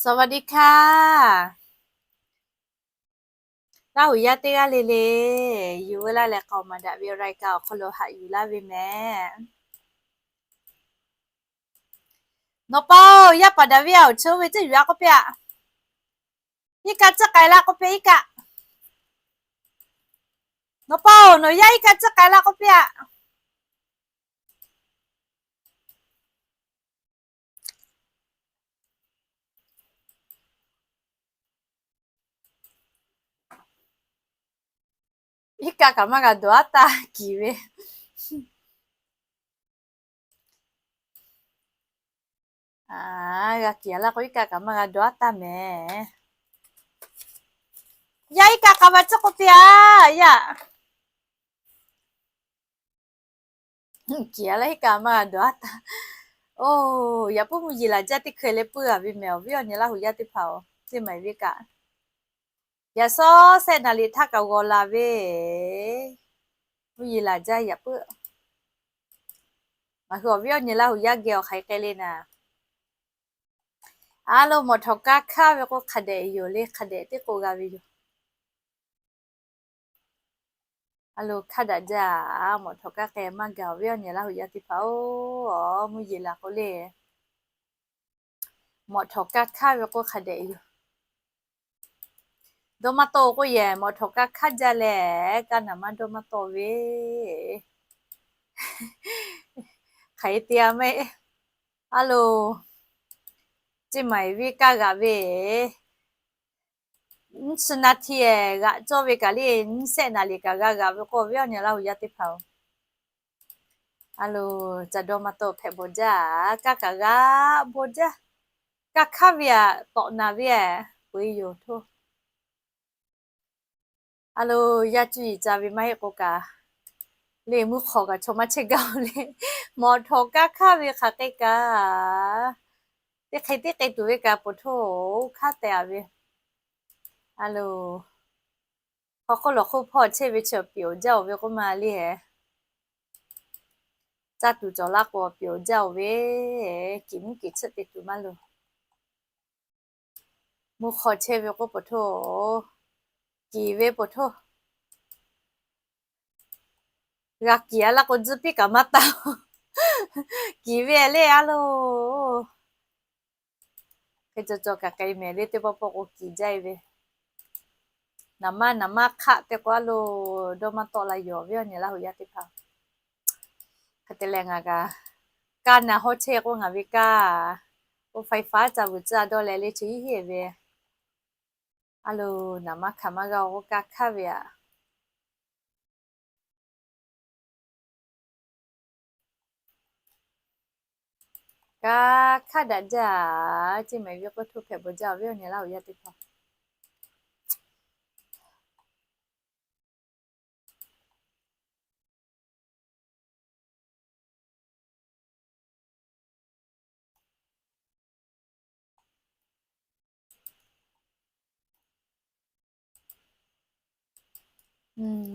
สวัสดีค่ะ Laˇ huˍ yaˇ teˇ g'aˇ le le, yuˬ veu laˇ leh k'aoˍ maˍ daꞈ ve รายการ awˬ hk'aw lo haꞈ yuˬ laˇ ve mehˍ. Nawˬ pa-oˬ, yaˇ paˍ daꞈ ve aꞈ awˬ cheuˇ ve ceˇ yuˬ-a k'oˆ piˇ-aꞈ. Iˉ kaˆ tcuhˉ k'ai laˇ k'oˆ piˇ-aꞈ, iˉ kaˆ. Nawˬ pa-oˬ, nawˬ yaˇ iˉ kaˆ tcuhˉ k'ai laˇ k'oˆ piˇ-aꞈ. Iˉ kaˆ kaꞈ maˇ g'a dawˬ-aˉ taˇ kiˍ ve. G'a kiˍ-a laˇ k'o, iˉ kaˆ kaꞈ maˇ g'a dawˬ-aˉ taˇ mehˍ. Yaˇ iˉ kaˆ k'a va tcuhˉ k'oˆ piˇ-aꞈ, yaˇ. Kiˍ-a laˇ, iˉ kaˆ maˇ g'a dawˬ-aˉ taˇ. Oˬ, yaꞈ puiˉ mvuhˇ yeˬ laˬ jaˇ teˇ hkui leh puiˉ-a ve mehˍ, awˬ viˉ awˬ nyi Laˇ huˍ yaˇ teˇ hpaˍ-oˬ, teˇ maˬ ve kaꞈ. Yaꞈ sawˉ sehˆ naˍ riˍ htaˇ kaꞈ g'aw la ve, mvuhˇ yeˬ laˬ jaˇ yaꞈ puiˉ. Ngaˬ hui awˬ viˉ awˬ nyi Laˇ huˍ yaˇ geh awˬ hk'aˬ hk'e le naˍ. A lo, mawꞈ htawꞈ kaˇ hkaˇ ve k'o, hk'a dehꞈ yoˬ le, hk'a dehꞈ teˇ k'o g'a ve yoˬ. A lo, hkaˇ daꞈ jaˇ. Mawꞈ htawꞈ kaˇ k'ai maˇ gaˬ, awˬ viˉ awˬ nyi Laˇ huˍ yaˇ teˇ hpaˍ-oˬ, mvuhˇ yeˬ laˬ k'o le. Mawꞈ htawꞈ kaˇ hkaˇ ve k'o, hk'a dehꞈ yoˬ. Dawˇ maˇ tawˆ k'oˆ yehˬ, mawꞈ htawꞈ kaˇ hkaˇ jaˇ leh, kaˇ naˍ maˇ dawˇ maˇ tawˆ ve. Hk'aˬ hk'e te-a maˇ heˆ. A lo, ceˇ maˬ-eˬ viˉ kaˇ g'aꞈ ve, nyiˇ chi naˍ tiˍ-eˬ g'aꞈ cawˇ ve kaꞈ le, nyiˇ sehˆ naˍ riˍ kaꞈ g'a g'aꞈ ve k'o, awˬ viˉ awˬ nyi Laˇ huˍ yaˇ teˇ hpaˍ-oˬ, a lo, ca dawˇ maˇ tawˆ hpehꞈ bawˬ jaˇ, kaˇ kaꞈ g'aꞈ bawˬ jaˇ. Kaˇ hkaˇ ve-aꞈ tawꞈ naˍ ve-aꞈ peu-e yoˬ htoˇ. A lo, yaˇ cuˇ yiˍ ca ve maˇ heˆ k'o kaꞈ, le mvuhˇ hk'aw kaꞈ chaw maˇ chehˇ gaˇ-oˬ le. Mawꞈ htawꞈ kaˇ hkaˇ ve hk'aˬ hk'e kaꞈ, teˇ hk'e teˇ hk'e tuˬ ve kaꞈ poˬ htoˇ, oˇ hkaˉ tehꞈ-a ve. A lo, hk'aw hk'oˆ lawˬ hk'oˆ hpawˇ chehˇ ve chi awˬ piˍ awˬ jaˇ-oˬ ve k'oˆ ma le. Caˇ tuˬ cawˬ laˇ k'o, awˬ piˍ awˬ jaˇ-oˬ ve, kiˍ mvuhˇ kiˍ tsuhˆ te tuˬ maˇ loˬ. Mvuhˇ hk'aw chehˇ ve k'oˆ poˬ htoˇ, kiˍ ve poˬ htoˇ. G'a kiˍ-a laˇ k'o, tzuhˇ piˇ kaꞈ maˇ taˍ. Kiˍ ve le a lo. Hk'e cawˬ cawˬ kaꞈ k'ai mehˍ le, teˇ pawˆ pawˆ k'o kiˍ jaˇ-e ve. Naˍ maˇ naˍ maˇ hk'aˆ te k'o a lo, dawˇ maˇ tawˆ la yoˬ, awˬ viˉ awˬ nyi Laˇ huˍ yaˇ teˇ hpaˍ. Hk'e te leh ngaˬ kaꞈ, kaˇ naˍ hawˉ chehˇ k'o ngaˬ ve kaˇ, o ไฟฟ้า ca vuiˬ tcuhˉ-a dawˇ leh le chi hiˉ heˆ ve. A lo, naˍ maˇ hkanˍ maˇ g'a-o k'o, kaˇ hkaˇ ve-aꞈ. Kaˇ hkaˇ daꞈ jaˇ. Ceˇ maˬ-eˬ viˉ k'oˆ htoˇ hpehꞈ bawˬ jaˇ, awˬ viˉ awˬ nyi Laˇ huˍ yaˇ teˇ hpaˍ.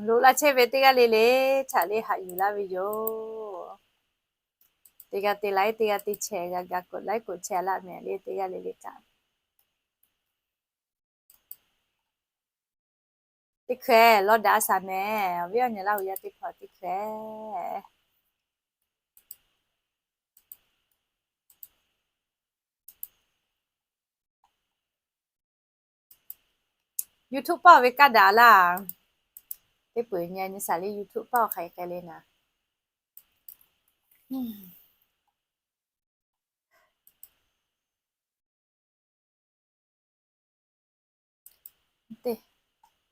Loꞈ la chehˇ ve teˇ g'aˇ le le htaꞈ le haꞈ yuˬ laˇ ve yoˬ. Teˇ g'aˇ te laiˉ, teˇ g'aˇ te chehˇ g'a ga กดไลค์ กดแชร์ laˇ mehˍ le, teˇ g'aˇ le le kaꞈ. Teˇ hkeh lawˇ daꞈ shaˍ mehˍ, awˬ viˉ awˬ nyi Laˇ huˍ yaˇ teˇ hpaˍ teˇ hkeh. YouTube paˇ-oˬ ve kaˇ daꞈ laˇ. Teˇ peuˬ nyi nyi shaˍ le, YouTube paˇ-oˬ hk'aˬ hk'e le naˍ.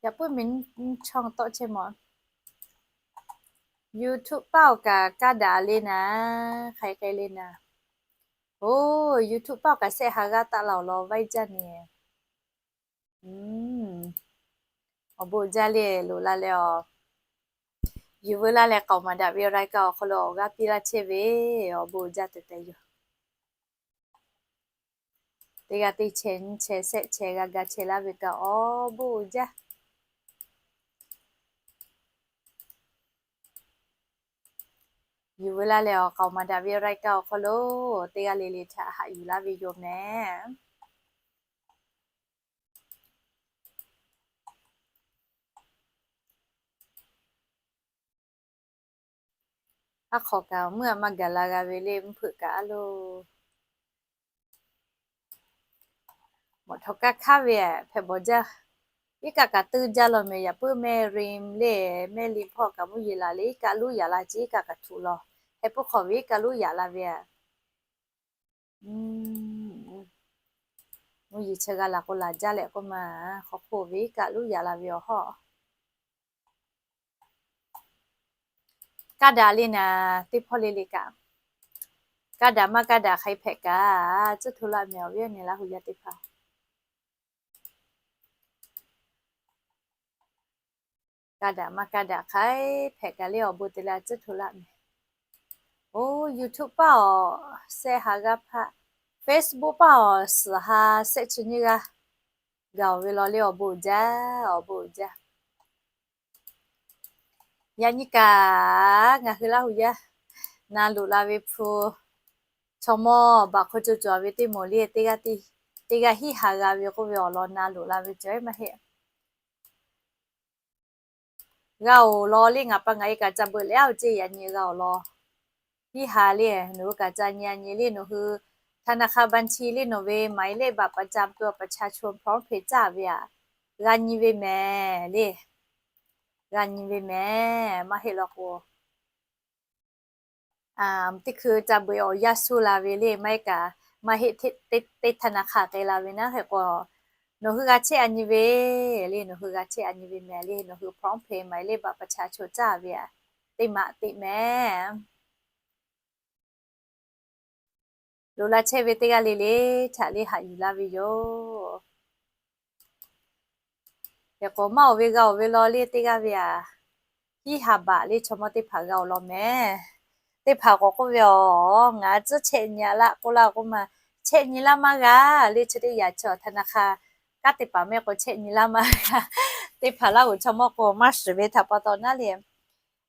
Yaꞈ puiˉ mi chawˇ tawˆ chehˇ mawˬ. YouTube paˇ-oˬ kaꞈ kaˇ daꞈ le naˍ, hk'aˬ hk'e le naˍ. Oˬ, YouTube paˇ-oˬ kaꞈ shehˆ ha g'aˇ taˆ la-oˬ law vaiˇ jaˇ nyi. Awˬ bon jaˇ le, loꞈ la leh-aˬ, yuˬ veu laˇ leh k'aoˍ maˍ daꞈ ve รายการ awˬ hk'aw lo awˬ g'aˇ piˇ laˇ chehˇ ve, awˬ bon jaˇ tehꞈ tehꞈ yoˬ. Teˇ g'aˇ teˇ chehˇ nyiˇ chehˇ shehˆ chehˇ g'a ga chehˇ laˇ ve kaꞈ awˬ bon jaˇ. Yuˬ veu laˇ leh-aˬ, k'aoˍ maˍ daꞈ ve รายการ awˬ hk'aw lo teˇ g'aˇ le le htaꞈ haꞈ yuˬ laˇ ve yoˬ mehˍ. Aˉ hk'aw kaꞈ meuˇ a maˇ gaˬ la g'a ve le, mvuhˇ hpeuꞈ kaꞈ a lo. Mawꞈ htawꞈ kaˇ hkaˉ ve hpehꞈ bawˬ jaˇ. Iˉ kaˆ kaꞈ teuˇ jaˇ law mehˍ, yaꞈ puiˉ mehˆ rim le, mehˆ lim hpawˇ kaꞈ mvuhˇ yeˬ laˬ le, iˉ kaˆ luˉ yaꞈ la ce, iˉ kaˆ kaꞈ htuꞈ law. Heh puiˉ hk'aw ve iˉ kaˆ luˉ yaꞈ la ve a. Mvuhˇ yeˬ chi g'a laˬ k'o laˬ jaˇ leh k'oˆ ma, hk'aw hk'oˆ ve iˉ kaˆ luˉ yaꞈ la ve awˬ hawˉ. Kaˇ daꞈ le naˍ, teˇ hpawˇ le le kaꞈ, kaˇ daꞈ maˇ kaˇ daꞈ hk'aˬ hk'e hpehꞈ kaꞈ, tcuhˉ hto laˇ mehˍ awˬ viˉ awˬ nyi Laˇ hu yaˇ teˇ hpaˍ. Kaˇ daꞈ maˇ kaˇ daꞈ hk'aˬ hk'e hpehꞈ kaꞈ le, awˬ bon te leh tcuhˉ hto laˇ mehˍ. Oˇ, YouTube paˇ awˬ seh haˍ g'a hpaˆ, Facebook paˇ awˬ suhˍ ha seh chi nyiˇ g'aˇ gaˬ oˬ ve law le, awˬ bon uiˍ jaˇ, awˬ bon uiˍ jaˇ. Yaꞈ nyi kaꞈ ngaˬ hui Laˇ hu yaˇ na loꞈ la ve hpu, chaw mawˇ baˬ hk'aw cawˬ cawˬ ve teˇ moˍ le, teˇ g'aˇ hiˉ ha g'a ve k'oˆ ve awˬ lawn na loꞈ la ve cawˬ maˇ heˆ. G'a oˬ law le, ngaˬ pa ngaˬ e kaꞈ ca beuꞈ leh a oˬ ceˇ, yaꞈ nyi g'a oˬ law. Hiˉ ha le, nawˬ hui kaꞈ ca nyi a nyi le, nawˬ hui ธนาคารบัญชี le nawˬ ve หมายเลขบัตรประจำตัวประชาชน พร้อมเพย์ caˇ ve aꞈ, g'a nyi ve mehˍ le. G'a nyi ve mehˍ, maˇ heˆ law k'o teˇ hkui ca beuꞈ awˬ yaˇ suh la ve le, maˇ heˆ kaꞈ, maˇ heˆ teˇ ธนาคาร k'ai la ve naˉ hk'e k'o, nawˬ hui g'a chehˇ a nyi ve le, nawˬ hui g'a chehˇ a nyi ve mehˍ le, nawˬ hui พร้อมเพย์ หมายเลขบัตรประชาชน caˇ ve aꞈ, teˇ maꞈ teˇ mehˍ. Loꞈ la chehˇ ve teˇ g'aˇ le le htaꞈ le haꞈ yuˬ laˇ ve yoˬ. Hk'e k'o maˇ oˬ ve g'a oˬ ve law le teˇ g'aˇ ve aꞈ, hiˉ ha baꞈ le chaw mawˇ teˇ hpaˍ g'a oˬ law mehˍ. Teˇ hpaˍ k'awꞈ k'oˆ ve, Aˬ, ngaˬ tcuhˉ chehˇ nyi a laˇ k'oˆ laˇ k'oˆ ma, chehˇ nyi laˇ maˇ g'a le. Chi teˇ yaꞈ chi ธนาคาร kaˉ teˇ hpaˍ mehˆ k'o chehˇ nyi laˇ maˇ g'a. Teˇ hpaˍ Laˇ huˍ chaw mawˇ k'o maˇ shiˍ ve htaꞈ pa taw naˉ le,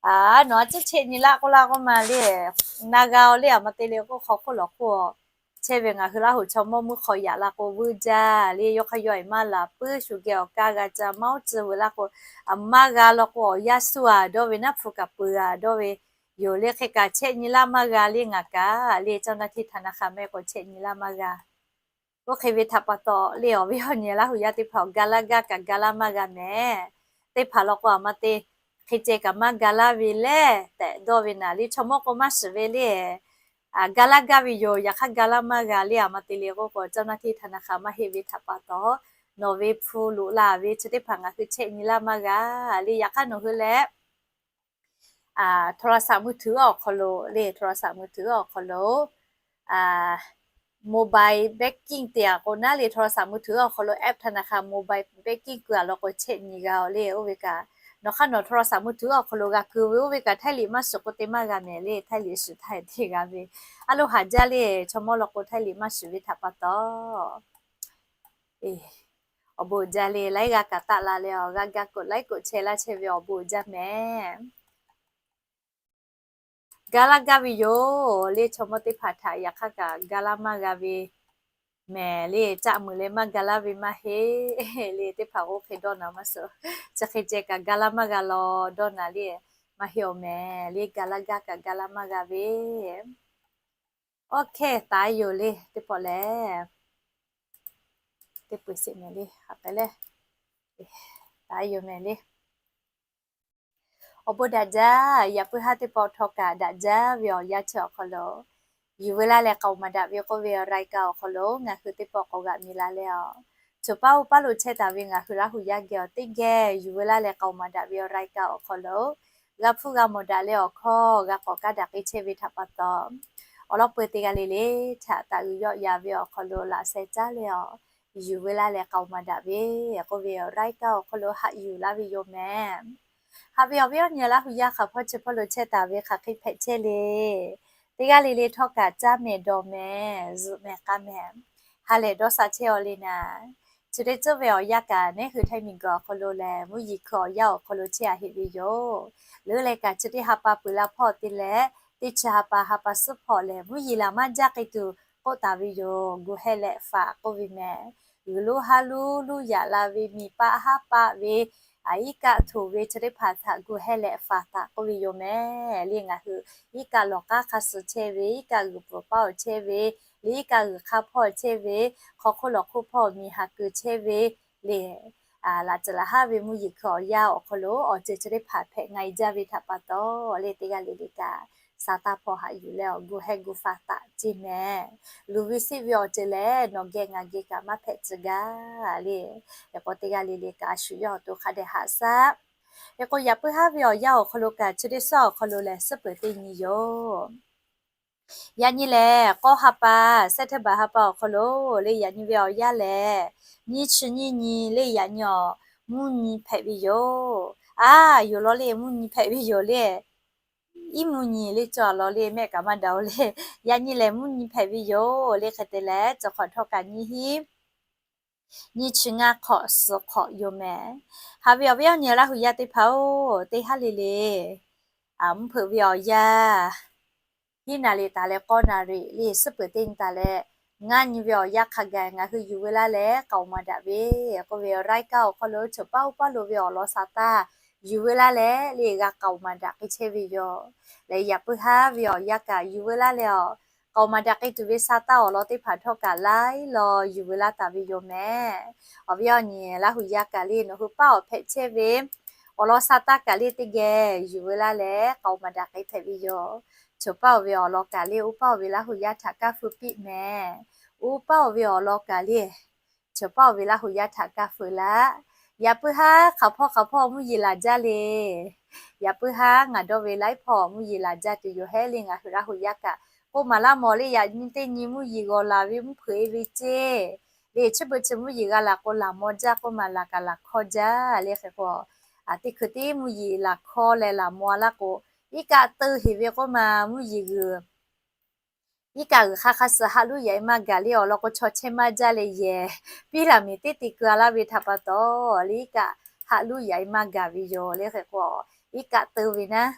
Aˬ, nawˬ a tcuhˉ chehˇ nyi laˇ k'oˆ laˇ k'oˆ ma le, na g'a oˬ le, aˬ ma te le k'oˆ hk'aw hk'oˆ lawˬ hk'oˆ chehˇ ve ngaˬ hui Laˇ huˍ chaw mawˇ mvuhˇ hk'aw yaꞈ la k'o vuiˇ jaˇ le, yawˇ hk'aˇ yawˇ e maˇ laˬ puiˉ shu geh awˬ kaˇ g'a ca maˇ oˉ tcuh veu laˇ k'o, aˬ maˇ g'a law k'o awˬ yaˇ suh a dawˇ ve naˉ hpu kaꞈ peuˬ a dawˇ ve yoˬ le. Hk'e kaꞈ chehˇ nyi laˇ maˇ g'a le ngaˬ kaꞈ le, เจ้าหน้าที่ธนาคาร mehˆ k'o chehˇ nyi laˇ maˇ g'a. Oˇ hk'e ve htaꞈ pa taw le, awˬ viˉ awˬ nyi Laˇ huˍ yaˇ teˇ hpaˍ awˬ ga laˇ gaˇ kaꞈ ga laˇ maˇ g'a mehˍ. Teˇ hpaˍ law k'o aˬ ma te hk'e ceh kaꞈ maˇ ga laˇ ve le tehꞈ dawˇ ve naˍ le, chaw mawˇ k'o maˇ shiˍ ve le, ga laˇ gaˇ ve yoˬ. Yaꞈ hk'aˇ ga laˇ maˇ g'a le, aˬ ma te le k'oˆ k'o เจ้าหน้าที่ธนาคาร maˇ heˆ ve htaꞈ pa taw, nawˬ ve hpu loꞈ la ve chi teˇ hpaˍ ngaˬ hui chehˇ nyi laˇ maˇ g'a le. Yaꞈ hk'aˇ nawˬ hui lehˬ โทรศัพท์มือถือ awˬ hk'aw lo le, โทรศัพท์มือถือ awˬ hk'aw lo mobile banking te a k'o naˉ le, โทรศัพท์มือถือ awˬ hk'aw lo แอปธนาคาร mobile banking keu a law k'o chehˇ nyi g'a oˬ le. Oˇ ve kaꞈ nawˬ hk'aˇ nawˬ โทรศัพท์มือถือ awˬ hk'aw lo g'a keu ve, oˇ ve kaꞈ ไทย liꞈ maˇ shiˍ k'o te maˇ g'a mehˍ le. ไทย liꞈ shiˍ htaˇ te g'a ve, a lo haˍ jaˇ le. Chaw mawˇ law k'o ไทย liꞈ maˇ shiˍ ve htaꞈ pa taw, awˬ bon jaˇ le. Laiˉ g'aˇ kaꞈ taˆ la leh awˬ g'aˇ gaˇ กดไลค์ กดแชร์ laˇ chehˇ ve awˬ bon jaˇ mehˍ. Ga laˇ gaˇ ve yoˬ le, chaw mawˇ teˇ hpaˍ htaꞈ. Yaꞈ hk'aˇ kaꞈ ga laˇ maˇ g'a ve mehˍ le. Caˆ muiˬ leh maˇ ga laˇ ve maˇ heˆ le. Teˇ hpaˍ k'o hk'e dawˇ naˍ maˇ suh, chi hk'e ceh kaꞈ ga laˇ maˇ g'a law dawˇ naˍ le, maˇ heˆ awˬ mehˍ le. Ga laˇ gaˇ kaꞈ ga laˇ maˇ g'a ve. Awˬ hkehˇ taˍ yoˬ le. Teˇ pawˆ lehˬ, teˇ peuˬ sheˍ mehˍ le, hk'aˬ hk'e le, taˍ yoˬ mehˍ le. Awˬ bon daꞈ jaˇ. Yaꞈ puiˉ haˉ teˇ pawˆ htawˇ kaꞈ daꞈ jaˇ ve awˬ yanˇ chi awˬ hk'aw lo, yuˬ veu laˇ leh k'aoˍ maˍ daꞈ ve k'oˆ ve awˬ รายการ awˬ hk'aw lo ngaˬ hui teˇ pawˆ k'awꞈ g'aꞈ mi la leh a, choˬ paˇ oˇ paˇ lo chehˇ taˍ ve ngaˬ hui Laˇ huˍ yaˇ geh awˬ teˇ geh yuˬ veu laˇ leh k'aoˍ maˍ daꞈ ve awˬ รายการ awˬ hk'aw lo g'a hpuˇ g'a mawˬ daꞈ leh awˬ hkawˇ g'a k'awꞈ kaˇ daꞈ k'ai chehˇ ve htaꞈ pa taw, awˬ lawn peu teˇ g'aˇ le le htaꞈ taꞈ g'uiˬ yawˆ ya ve awˬ hk'aw lo laꞈ sheh caˉ leh a, yuˬ veu laˇ leh k'aoˍ maˍ daꞈ ve k'oˆ ve awˬ รายการ awˬ hk'aw lo haꞈ yuˬ laˇ ve yoˬ mehˍ. Haꞈ ve awˬ viˉ awˬ nyi Laˇ huˍ yaˇ hk'aˬ hpawˇ chi hpawˇ lo chehˇ taˍ ve hk'aˬ hk'e hpehꞈ chehˇ le. Teˇ g'aˇ le le htawˇ kaꞈ caˇ mehˍ dawˬ mehˍ zuhꞈ mehˍ k'a mehˍ, ha lehˬ dawˇ sha chehˇ aw le naˍ. Chi teˇ ceuˬ ve awˬ yanˇ kaꞈ neˉ hui Htaiˇ miˬguiˬ awˬ hk'aw lo lehˬ mvuhˇ yeˬ hkui awˬ yanˇ awˬ hk'aw lo chehˇ a heˆ ve yoˬ. Leuˉ leh kaꞈ chi teˇ ha pa peuˬ la hpawˇ te leh, teˇ chi ha pa ha pa suhˉ hpawˇ lehˬ mvuhˇ yeˬ laˬ maˇ jaˇ k'ai tuˬ k'oˆ taˍ ve yoˬ. Gu heh leh faꞈ k'oˆ ve mehˍ. G'uiˬ lonˉ haˉ lonˉ luˇ yaꞈ la ve miˬ paˆ haˉ paˆ ve iˉ kaˆ htoꞈ ve chi teˇ hpaˍ htaꞈ gu hehˇ leh faˍ taˍ k'oˆ ve yoˬ mehˍ. Le ngaˬ hui iˉ kaˆ lawˬ k'aˉ hk'a suh chehˇ ve, iˉ kaˆ g'uiˬ pfuhˍ paˇ awˬ chehˇ ve, le iˉ kaˆ g'uiˬ hk'a hpawˇ chehˇ ve, hk'aw hk'oˆ lawˬ hk'oˆ hpawˇ miˬ haˍ kuiˬ chehˇ ve, le laꞈ ceuˬ laꞈ haˉ ve mvuhˇ yeˬ hkui awˬ yanˇ awˬ hk'aw lo awˬ ceuˬ chi teˇ hpaˍ hpehꞈ nga e jaˇ ve htaꞈ pa taw, le teˇ g'aˇ le le kaꞈ sa taˇ hpawˇ haꞈ yuˬ leh awˬ gu hehˇ gu faˍ taˍ ceˇ mehˍ. Luˬ ve siˆ ve awˬ ceuˬ lehˬ nawˬ geh ngaˬ geh kaꞈ maˇ hpehꞈ tcuh gaˇ le. Hk'e k'o teˇ g'aˇ le le kaꞈ a shu yawˇ awˬ to hk'a dehꞈ haꞈ shaˉ. Hk'e k'o yaꞈ puiˉ haˉ ve awˬ yanˇ awˬ hk'aw lo kaꞈ chi teˇ suhˉ awˬ hk'aw lo lehˬ suhˉ peuˬ teˇ nyi yoˬ. Yaꞈ nyi lehˬ k'awˇ ha pa, September ha pa awˬ hk'aw lo le yaꞈ nyi ve awˬ yanˇ lehˬ, nyiˇ chi nyiˇ nyi le yaꞈ nyi awˬ mvuhˇ nyi hpehꞈ ve yoˬ. A, yoˬ law le mvuhˇ nyi hpehꞈ ve yoˬ le. Iˉ mvuhˇ nyi le cawˬ law le mehˆ kaꞈ maˇ daꞈ oˬ le. Yaꞈ nyi lehˬ mvuhˇ nyi hpehꞈ ve yoˬ le. Hk'e te leh cawˬ hk'awꞈ htawˇ kaꞈ nyiˇ hinˉ nyiˇ chi ngaˇ hk'awꞈ suhˍ hk'awꞈ yoˬ mehˍ. Haꞈ ve awˬ viˉ awˬ nyi Laˇ huˍ yaˇ teˇ hpaˍ-oˬ, teˇ haˉ le le mvuhˇ hpeuꞈ ve awˬ yanˇ hiˉ naˍ riˍ taˍ leh k'awˇ naˍ riˍ le suhˉ peuˬ teˇ nyi taˍ leh, ngaˇ nyi ve awˬ yanˇ hk'a gaˬ ngaˬ hui yuˬ veu laˇ leh k'aoˍ maˍ daꞈ ve k'oˆ ve, รายการ awˬ hk'aw lo choˬ paˇ oˇ paˇ lo ve awˬ lawn sa taˇ yuˬ veu laˇ leh le g'a k'aoˍ maˍ daꞈ k'ai chehˇ ve yoˬ. Leh yaꞈ puiˉ haˉ ve awˬ yanˇ kaꞈ yuˬ veu laˇ leh awˬ k'aoˍ maˍ daꞈ k'ai tuˬ ve sa taˇ awˬ lawn teˇ hpaˍ htawˇ kaꞈ laiˉ law yuˬ veu laˇ taˍ ve yoˬ mehˍ. Awˬ viˉ awˬ nyi Laˇ huˍ yaˇ kaꞈ le nawˬ hui paˇ awˬ hpehꞈ chehˇ ve awˬ lawn sa taˇ kaꞈ le teˇ geh yuˬ veu laˇ leh k'aoˍ maˍ daꞈ k'ai hpehꞈ ve yoˬ. Choˬ paˇ oˬ ve awˬ lawn kaꞈ le oˇ paˇ oˬ ve Laˇ huˍ yaˇ htaꞈ kaˇ feu piˇ mehˍ. Oˇ paˇ oˬ ve awˬ lawn kaꞈ le choˬ paˇ oˬ ve Laˇ huˍ yaˇ htaꞈ kaˇ feu laˇ. Yaꞈ puiˉ haˉ hk'aˬ hpawˇ hk'aˬ hpawˇ mvuhˇ yeˬ laˬ jaˇ le. Yaꞈ puiˉ haˉ ngaˬ dawˇ ve laiˉ hpawˇ mvuhˇ yeˬ laˬ jaˇ tuˬ yoˬ hehˉ le ngaˬ hui Laˇ huˍ yaˇ kaꞈ. K'oˆ maˍ laˇ mawˬ le yaꞈ nyi teˇ nyi mvuhˇ yeˬ g'awˬ laˬ ve mvuhˇ hpeuꞈ e ve ceˇ le chi beuꞈ chi mvuhˇ yeˬ g'a laˬ k'o laˬ maw jaˇ k'oˆ maˍ laˬ kaꞈ laˬ hkawˇ jaˇ le. Hk'e k'o teˇ hkui tiˉ mvuhˇ yeˬ laˬ hkawˇ leh laˬ maw laˇ k'o, iˉ kaˆ teu heˍ ve k'oˆ maˍ mvuhˇ yeˬ g'uiˬ iˉ kaˆ g'uiˬ hk'a hk'a suh haꞈ luˉ yaꞈ e maˇ gaˬ le awˬ lawn k'o chaw chehˇ maˇ jaˇ leh yehˬ piˇ laˬ miˬ teˇ te keu a laˇ ve htaꞈ pa taw le iˉ kaˆ haꞈ luˉ yaꞈ e maˇ gaˬ ve yoˬ le. Hk'e k'o iˉ kaˆ teu ve naˉ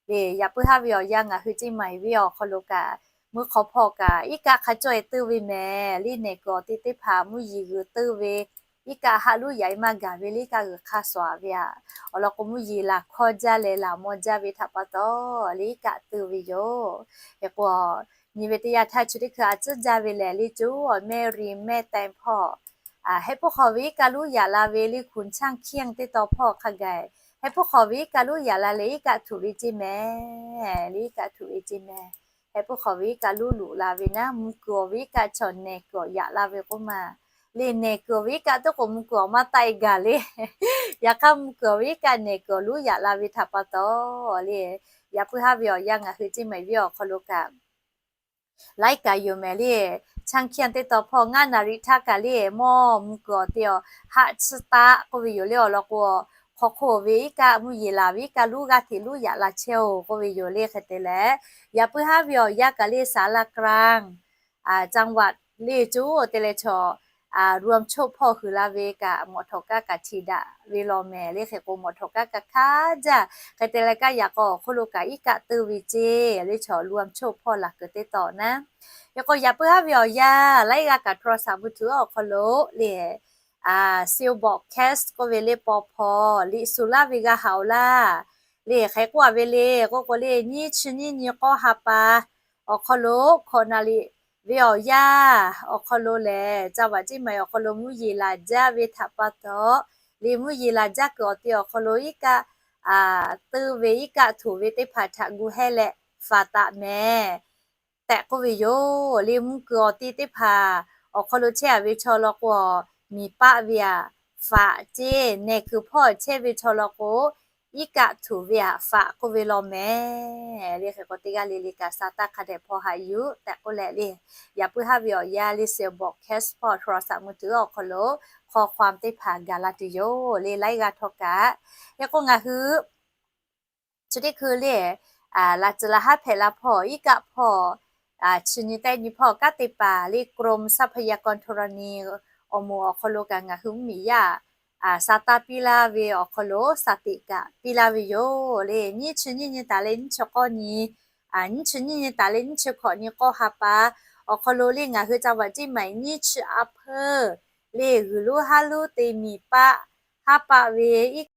le yaꞈ puiˉ haˉ ve awˬ yanˇ ngaˬ hui Ceˇ maiˍ venˇ awˬ hk'aw lo kaꞈ meuˇ hk'aw hpawˇ kaꞈ iˉ kaˆ hk'a cawˇ e teu ve mehˍ le nehˬ kuiˬ awˬ te teˇ hpaˍ mvuhˇ yeˬ g'uiˬ teu ve iˉ kaˆ haꞈ luˉ yaꞈ e maˇ gaˬ ve le iˉ kaˆ g'uiˬ hk'a suhˍ ve aꞈ. Awˬ lawn k'o mvuhˇ yeˬ laˬ hkawˇ jaˇ leh laˬ maw jaˇ ve htaꞈ pa taw le iˉ kaˆ teu ve yoˬ. Hk'e k'o nyi ve teˇ yanˇ htaˇ chi teˇ hkui a tcuhˉ jaˇ ve lehˬ le co awˬ mehˇ ri mehˇ tehˬ hpawˇ heh puiˉ hk'aw ve iˉ kaˆ luˉ yaꞈ la ve le hkunˍ chaˇ hkiˇ teˇ taw hpawˇ hk'a gaˬ heh puiˉ hk'aw ve iˉ kaˆ luˉ yaꞈ la leh iˉ kaˆ htoꞈ ve ceˇ mehˍ le iˉ kaˆ htoꞈ ve ceˇ mehˍ. Heh puiˉ hk'aw ve iˉ kaˆ luˉ luꞈ la ve naˉ mvuh kuiˬ awˬ ve iˉ kaˆ chaw nehˬ kuiˬ awˬ yaꞈ la ve k'oˆ maˍ le nehˬ kuiˬ awˬ ve iˉ kaˆ teˇ k'o mvuh kuiˬ awˬ maˇ taˆ e gaˬ le. Yaꞈ hk'aˇ mvuh kuiˬ awˬ ve iˉ kaˆ nehˬ kuiˬ awˬ luˉ yaꞈ la ve htaꞈ pa taw le yaꞈ puiˉ haˉ ve awˬ yanˇ ngaˬ hui Ceˇ maiˍ venˇ awˬ hk'aw lo kaꞈ laiˉ kaꞈ yoˬ mehˍ le. Chaˇ hkiˇ teˇ taw hpawˇ ngaˇ naˍ riˍ htaˇ kaꞈ le mawˇ mvuh kuiˬ awˬ te awˬ haˆ tsuhˇ taˆ k'oˆ ve yoˬ le awˬ lawn k'o hk'aw hk'oˆ ve iˉ kaˆ mvuhˇ yeˬ laˬ ve iˉ kaˆ luˉ g'aˇ hteꞈ luˉ yaꞈ la chehˇ oˬ k'oˆ ve yoˬ le. Hk'e te leh yaꞈ puiˉ haˉ ve awˬ yanˇ kaꞈ le ศาลากลาง จังหวัด le co te leh chaw รวมโชค hpawˇ huiˬ la ve kaꞈ mawꞈ htawꞈ kaˇ kaꞈ htiꞈ daꞈ ve law mehˍ le. Hk'e k'o mawꞈ htawꞈ kaˇ kaꞈ hkanˉ jaˇ. Hk'e te leh kaˇ yaꞈ k'aw awˬ hk'oˆ lo kaꞈ iˉ kaˆ teu ve ceˇ le chaw รวมโชค hpawˇ laˬ kuiˬ teˇ taw naˉ. Hk'e k'o yaꞈ puiˉ haˉ ve awˬ yanˇ laiˉ g'aˇ kaꞈ โทรศัพท์มือถือ awˬ hk'aw lo le Cellbox Cash k'oˆ ve le paw hpaw liꞈ suˍ laˇ ve g'a haꞈ oˬ laˇ. Le hk'e k'oˆ a ve le k'oˆ k'o le nyiˇ chi nyiˇ nyi k'awˇ ha pa awˬ hk'aw lo hkawꞈ naˍ riˍ ve awˬ yanˇ awˬ hk'aw lo lehˬ จังหวัดเชียงใหม่ awˬ hk'aw lo mvuhˇ yeˬ laˬ jaˇ ve htaꞈ pa taw le mvuhˇ yeˬ laˬ jaˇ kuiˬ awˬ te awˬ hk'aw lo iˉ kaˆ teu ve iˉ kaˆ htoꞈ ve teˇ hpaˍ htaꞈ gu hehˇ leh faˍ taˍ mehˍ tehꞈ k'oˆ ve yoˬ. Le mvuh kuiˬ awˬ te teˇ hpaˍ awˬ hk'aw lo chehˇ a ve chaw law k'o miˬ paˆ ve aꞈ faˍ ceˇ, nehˬ kuiˬ hpawˇ chehˇ ve chaw law k'o iˉ kaˆ htoꞈ ve aꞈ faˍ k'oˆ ve law mehˍ le. Hk'e k'o teˇ g'aˇ le le kaꞈ sa taˇ hk'a dehꞈ hpaw haꞈ yuˬ tehꞈ k'oˆ leh le yaꞈ puiˉ haˉ ve awˬ yanˇ le Cellbox Cash hpawˇ โทรศัพท์มือถือ awˬ hk'aw lo hk'aw hk'awꞈ teˇ hpaˍ gaˬ la tuˬ yoˬ le laiˉ g'aˇ htawˇ kaꞈ. Hk'e k'o ngaˬ hui chi teˇ hkui le laꞈ ceuˬ laꞈ haˉ hpehꞈ la hpawˇ iˉ kaˆ hpawˇ chi nyi teˇ nyi hpawˇ kanˉ te paˍ le กรมทรัพยากรธรณี awˬ moˍ awˬ hk'aw lo kaꞈ ngaˬ hui mvuhˇ miˬ yaˇ sa taˇ piˇ laˇ ve awˬ hk'aw lo sa teꞈ kaꞈ piˇ laˇ ve yoˬ le. Nyiˇ chi nyiˇ nyi taˍ leh nyiˇ chi k'awˇ nyi, nyiˇ chi nyiˇ nyi taˍ leh nyiˇ chi hkawꞈ nyi k'awˇ ha pa awˬ hk'aw lo le ngaˬ hui จังหวัดเชียงใหม่ nyiˇ chi a hpeuˇ le g'uiˬ luˉ haˉ luˉ te miˬ paˆ haˉ paˆ ve iˉ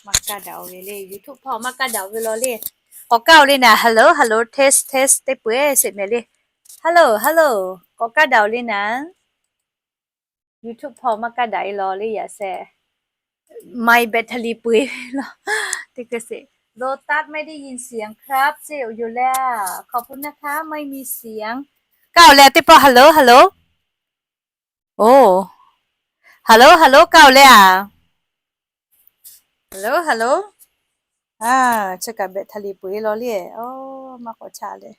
Maˇ kaˇ daꞈ-oˬ ve le, YouTube hpawˇ maˇ kaˇ daꞈ-oˬ ve law le. K'awꞈ kaˇ-oˬ le naˍ. Hello, hello, test, test teˇ peu-eˬ sheˍ mehˍ le. Hello, hello, k'awꞈ kaˇ daꞈ-oˬ le naˍ. YouTube hpawˇ maˇ kaˇ daꞈ-e law le yaꞈ shehˍ. ไมค์แบตเตอรี่ peu-eˬ ve law. Teˇ hkui sheˍ. โลตัสไม่ได้ยินเสียงครับ sheˍ-oˬ yoˬ le. Kaꞈ pu naˇ htaˇ ไม่มีเสียง kaˇ-oˬ leh teˇ pawˆ hello, hello. Oˬ, hello, hello kaˇ-oˬ le a. Hello, hello. A, chi kaꞈ แบตเตอรี่ peu-eˬ law le. Oˬ, maˇ k'awꞈ chaˇ le.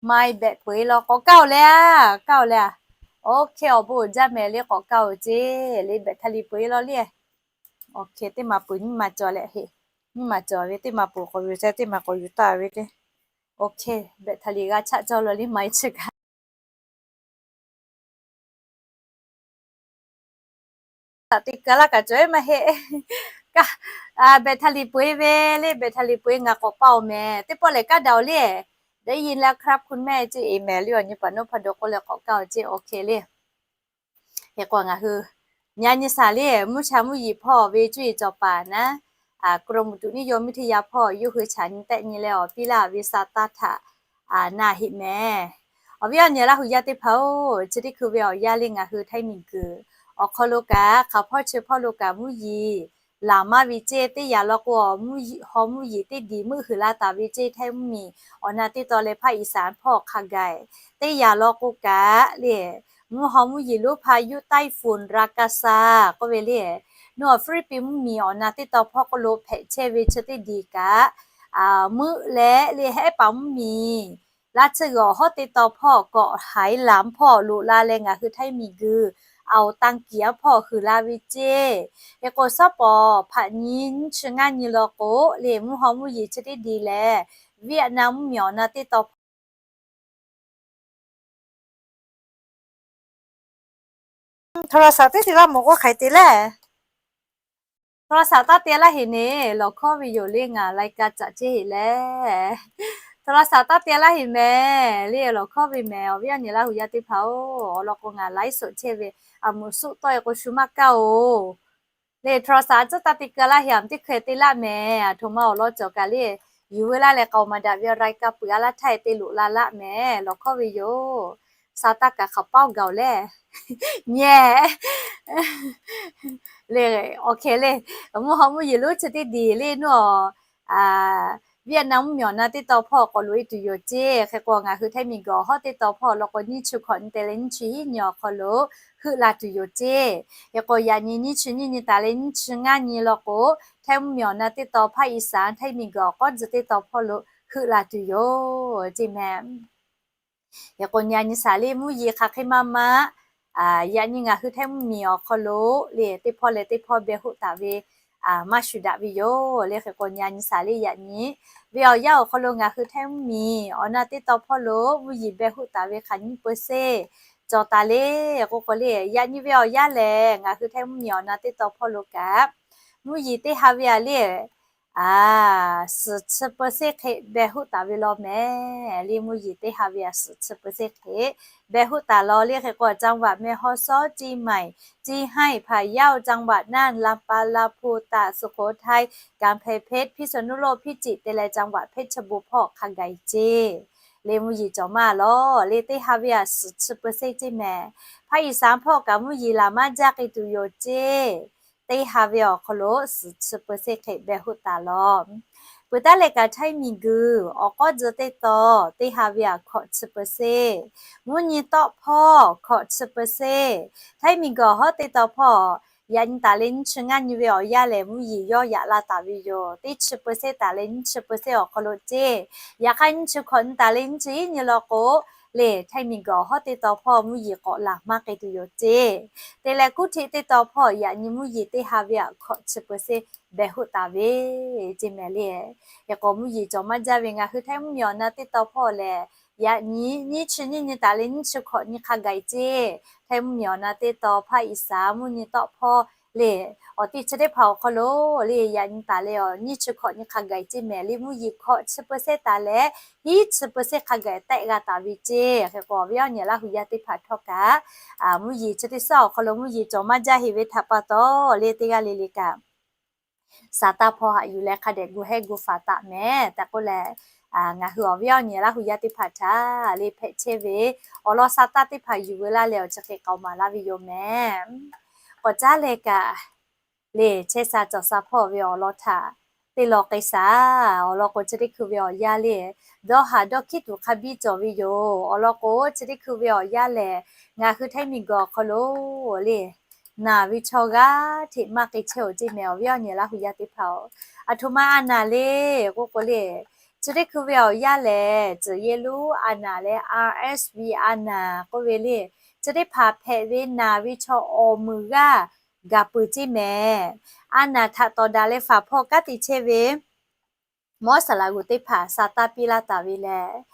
ไมค์แบต peu-eˬ law k'awꞈ kaˇ-oˬ le a, kaˇ-oˬ le a. OK, awˬ bon jaˇ mehˍ le, k'awꞈ kaˇ-oˬ ceˇ le, แบตเตอรี่ peu-eˬ law le. OK, teˇ maˬ peuˬ nyiˇ maˬ cawˬ leh heˆ. Nyiˇ maˬ cawˬ ve teˇ maˬ peuˬ k'awꞈ yuˬ te, teˇ maˬ k'awꞈ yuˬ taˍ ve le. OK, แบตเตอรี่ g'a chaˆ cawˇ law le, ไมค์ chi kaꞈ. Htaꞈ te ka laˇ kaꞈ cawˬ-e maˇ heˆ. Kaˇ, แบตเตอรี่ peu-eˬ ve le, แบตเตอรี่ peu-eˬ ngaˬ k'awꞈ pa-oˬ mehˍ. Teˇ pawˆ lehˬ kaˇ daꞈ-oˬ le. ได้ยินแล้วครับคุณแม่ ceˇ-e mehˍ le, awˬ nyi paˍ naˉ hpaˇ dawˇ k'oˆ leh k'awꞈ kaˇ-oˬ ceˇ. OK le. Hk'e k'o ngaˬ hui nyi a nyi shaˍ le, mvuhˇ sha mvuhˇ yeˬ hpawˇ ve cuˇ yiˍ cawˬ paˍ naˉ, กรมอุตุนิยมวิทยา hpawˇ yawˇ hui chaꞈ nyi tehˆ nyi leh awˬ piˇ laˇ ve sa taˇ htaꞈ na heˆ mehˍ. Awˬ viˉ awˬ nyi Laˇ hu yaˇ teˇ hpaˍ-oˬ, chi teˇ hkui ve awˬ yanˇ le ngaˬ hui Htaiˇ miˬguiˬ awˬ hk'aw lo kaꞈ, hk'aˬ hpawˇ chi hpawˇ lo kaꞈ mvuhˇ yeˬ laˬ maˇ ve ceˇ. Teˇ yanˇ law k'o, haw mvuhˇ yeˬ teˇ diˬ meuˆ huiˍ la taˍ ve ceˇ. Htaiˇ mvuhˇ miˬ awˬ na teˇ taw leh ภาคอีสาน hpawˇ hk'a gaˬ. Teˇ yanˇ law k'o kaꞈ le, mvuhˇ haw mvuhˇ yeˬ lonˉ พายุไต้ฝุ่นราคาซา k'oˆ ve le, nuˇ awˬ Hpiˇliˇpiˆ mvuhˇ miˬ awˬ na teˇ taw hpawˇ k'oˆ lo hpehꞈ chehˇ ve chi teˇ diˬ kaꞈ meuˆ leh le, hehˉ paˍ mvuhˇ miˬ laˇ tsuhˇ g'uiˬ awˬ hawˉ teˇ taw hpawˇ k'awꞈ haiˍ laˬ mvuhˇ hpawˇ loꞈ la leh ngaˬ hui Htaiˇ miˬguiˬ awˬ tanˇ kiˍ a hpawˇ huiˍ la ve ceˇ. Hk'e k'o, shaˉ pawˍ hpaꞈ nyi nyiˇ chi ngaˇ nyi law k'o le, mvuhˇ haw mvuhˇ yeˬ chi teˇ diˬ lehˬ, Vietnam mvuhˇ miˬ awˬ na teˇ taw โทรศัพท์ teˇ te laˇ mawˬ k'o hk'aiˬ te leh. โทรศัพท์ taˇ te laˇ heˆ neˬ, lawˬ hkawˇ ve yoˬ le, ngaˬ รายการ caꞈ chehˇ heˆ leh. โทรศัพท์ taˇ te laˇ heˆ mehˍ le, lawˬ hkawˇ ve mehˍ. Awˬ viˉ awˬ nyi Laˇ hu yaˇ teˇ hpaˍ-oˬ, awˬ lawn k'o ngaˬ ไลฟ์สด chehˇ ve, a moˍ suˆ tawˆ-e k'o shu maˇ kaˇ-oˬ. Le โทรศัพท์ a cuˉ taˇ te keu laˇ heˆ, a teˇ hkui te laˇ mehˍ. A htoꞈ ma awˬ lawn cawˬ kaꞈ le, yuˬ veu laˇ leh k'aoˍ maˍ daꞈ ve รายการ peuˬ a laˇ htaˇ te loꞈ la laˇ mehˍ. Lawˬ hkawˇ ve yoˬ. Sa taˇ kaꞈ hk'aˬ paoˇ gaˬ-oˬ leh. Nyi le, awˬ hk'e le, mvuhˇ haw mvuhˇ yeˬ lonˉ chi teˇ diˬ le nuˇ awˬ, Vietnam mvuhˇ miˬ awˬ na teˇ taw hpawˇ k'awꞈ loꞈ-e tuˬ yoˬ ceˇ. Hk'e k'o, ngaˬ hui Htaiˇ miˬguiˬ awˬ hawˉ teˇ taw hpawˇ law k'o, nyiˇ chi hkawꞈ nyi te leh nyiˇ chi hiˉ nyi awˬ hk'aw lo heuˆ la tuˬ yoˬ ceˇ. Hk'e k'o, yaꞈ nyi nyiˇ chi nyiˇ nyi taˍ leh nyiˇ chi ngaˇ nyi law k'o, Htaiˇ mvuhˇ miˬ awˬ na teˇ taw ภาคอีสาน Htaiˇ miˬguiˬ awˬ k'awˉ tcuh teˇ taw hpawˇ lo heuˆ la tuˬ yoˬ ceˇ mehˍ. Hk'e k'o, nyi a nyi shaˍ le, mvuhˇ yeˬ hk'aˬ hk'e maˇ maˇ, yaꞈ nyi ngaˬ hui Htaiˇ mvuhˇ miˬ awˬ hk'aw lo le, teˇ hpawˇ leh teˇ hpawˇ beh hoˆ taˍ ve maˇ shuˍ daꞈ ve yoˬ le. Hk'e k'o, nyi a nyi shaˍ le, yaꞈ nyi ve awˬ yanˇ awˬ hk'aw lo ngaˬ hui Htaiˇ mvuhˇ miˬ awˬ na teˇ taw hpawˇ lo mvuhˇ yeˬ beh hoˆ taˍ ve hk'aˬ nyiˇ เปอร์เซ็นต์ cawˬ taˍ le. K'o k'o le, yaꞈ nyi ve awˬ yanˇ lehˬ, ngaˬ hui Htaiˇ mvuhˇ miˬ awˬ na teˇ taw hpawˇ lo kaꞈ mvuhˇ yeˬ teˇ ha ve a le, suhˍ chi เปอร์เซ็นต์ hk'e beh hoˆ taˍ ve law mehˍ le. Mvuhˇ yeˬ teˇ ha ve a suhˍ chi เปอร์เซ็นต์ hk'e beh hoˆ taˍ law le. Hk'e k'o, จังหวัดแม่ฮ่องสอน เชียงใหม่ เชียงราย พะเยา จังหวัดน่าน ลำปาง ลำพูน ตาก สุโขทัย กำแพงเพชร พิษณุโลก พิจิตร te leh จังหวัดเพชรบูรณ์ hpawˇ hk'a gaˬ-e ceˇ. Le mvuhˇ yeˬ cawˬ maˇ law le, teˇ ha ve a suhˍ chi เปอร์เซ็นต์ ceˇ mehˍ. ภาคอีสาน hpawˇ kaꞈ mvuhˇ yeˬ laˬ maˇ jaˇ k'ai tuˬ yoˬ ceˇ. Teˇ ha ve awˬ hk'aw lo suhˍ chi เปอร์เซ็นต์ hk'e beh hoˆ taˍ law. Peuˬ taˉ leh kaꞈ Htaiˇ miˬguiˬ awˬ k'awˉ tcuh teˇ taw teˇ ha ve a hkawꞈ chi เปอร์เซ็นต์, mvuhˇ nyi tawˆ hpawˇ hkawꞈ chi เปอร์เซ็นต์, Htaiˇ miˬguiˬ awˬ hawˉ teˇ taw hpawˇ yaꞈ nyi taˍ leh nyiˇ chi ngaˇ nyi ve awˬ yanˇ lehˬ, mvuhˇ yeˬ yawˇ yaꞈ la taˍ ve yoˬ. Teˇ chi เปอร์เซ็นต์ taˍ leh nyiˇ chi เปอร์เซ็นต์ awˬ hk'aw lo ceˇ. Yaꞈ hk'aˇ nyiˇ chi hkawꞈ nyi taˍ leh nyiˇ chi hiˉ nyi law k'o le, Htaiˇ miˬguiˬ awˬ hawˉ teˇ taw hpawˇ mvuhˇ yeˬ k'awꞈ laˬ maˇ k'ai tuˬ yoˬ ceˇ. Te leh kuˉ htiˆ teˇ taw hpawˇ yaꞈ nyi mvuhˇ yeˬ teˇ ha ve a hkawꞈ chi เปอร์เซ็นต์ beh hoˆ taˍ ve ceˇ mehˍ le. Hk'e k'o, mvuhˇ yeˬ cawˬ maˇ jaˇ ve ngaˬ hui Htaiˇ mvuhˇ miˬ awˬ na teˇ taw hpawˇ lehˬ, yaꞈ nyi nyiˇ chi nyiˇ nyi taˍ leh nyiˇ chi hkawꞈ nyi hk'a gaˬ-e ceˇ. Htaiˇ mvuhˇ miˬ awˬ na teˇ taw ภาคอีสาน mvuhˇ nyi tawˆ hpawˇ le, awˬ teˇ chi teˇ hpaˍ awˬ hk'aw lo le, yaꞈ nyi taˍ leh awˬ nyiˇ chi hkawꞈ nyi hk'a gaˬ-e ceˇ mehˍ le. Mvuhˇ yeˬ hkawꞈ chi เปอร์เซ็นต์ taˍ leh hiˉ chi เปอร์เซ็นต์ hk'a gaˬ tehˆ g'a taˍ ve ceˇ. Hk'e k'o, awˬ viˉ awˬ nyi Laˇ hu yaˇ teˇ hpaˍ htawˇ kaꞈ, mvuhˇ yeˬ chi teˇ suhˉ awˬ hk'aw lo mvuhˇ yeˬ cawˬ maˇ jaˇ heˆ ve htaꞈ pa taw le, teˇ g'aˇ le le kaꞈ Saˍtanˍ hpawˇ haꞈ yuˬ leh hk'a dehꞈ gu hehˉ gu faˍ taˍ mehˍ tehꞈ k'oˆ leh, ngaˬ hui awˬ viˉ awˬ nyi Laˇ huˍ yaˇ teˇ hpaˍ htaꞈ le hpehꞈ chehˇ ve awˬ lawn Saˍtanˍ teˇ hpaˍ yuˬ veu laˇ leh awˬ chi hk'e k'aoˍ maˍ laˇ ve yoˬ mehˍ. K'awꞈ caˉ leh kaꞈ le chehˇ sha cawˬ sha hpawˇ ve awˬ lawn htaꞈ teˇ law k'ai shaˍ. Awˬ lawn k'o, chi teˇ hkui ve awˬ yanˇ le, dawˇ haˍ dawˇ hkiˉ tuˬ hk'a biˇ cawˬ ve yoˬ. Awˬ lawn k'o, chi teˇ hkui ve awˬ yanˇ lehˬ, ngaˬ hui htaiˇ miˬguiˬ awˬ hk'aw lo le naˍ ve chaw g'aˇ hteꞈ maˇ k'ai chehˇ-oˬ ceˇ mehˍ, awˬ viˉ awˬ nyi Laˇ huˍ yaˇ teˇ hpaˍ-oˬ. Aˬ htoꞈ ma a naˍ le k'oˆ k'o le, chi teˇ hkui ve awˬ yanˇ lehˬ, tcuhˍ yehˇ lonˉ a naˍ leh RSV a naˍ k'oˆ ve le, chi teˇ hpaˍ hpehꞈ ve naˍ ve chaw awˬ meunˍ g'aˇ gaˬ peuˬ ceˇ mehˍ. A naˍ htaꞈ tawˍ daꞈ leh faˍ hpawˇ kanˉ te chehˇ ve mawˇ saˍ laꞈ g'uˬ teˇ hpaˍ sa taˇ piˇ laˇ taˍ ve leh,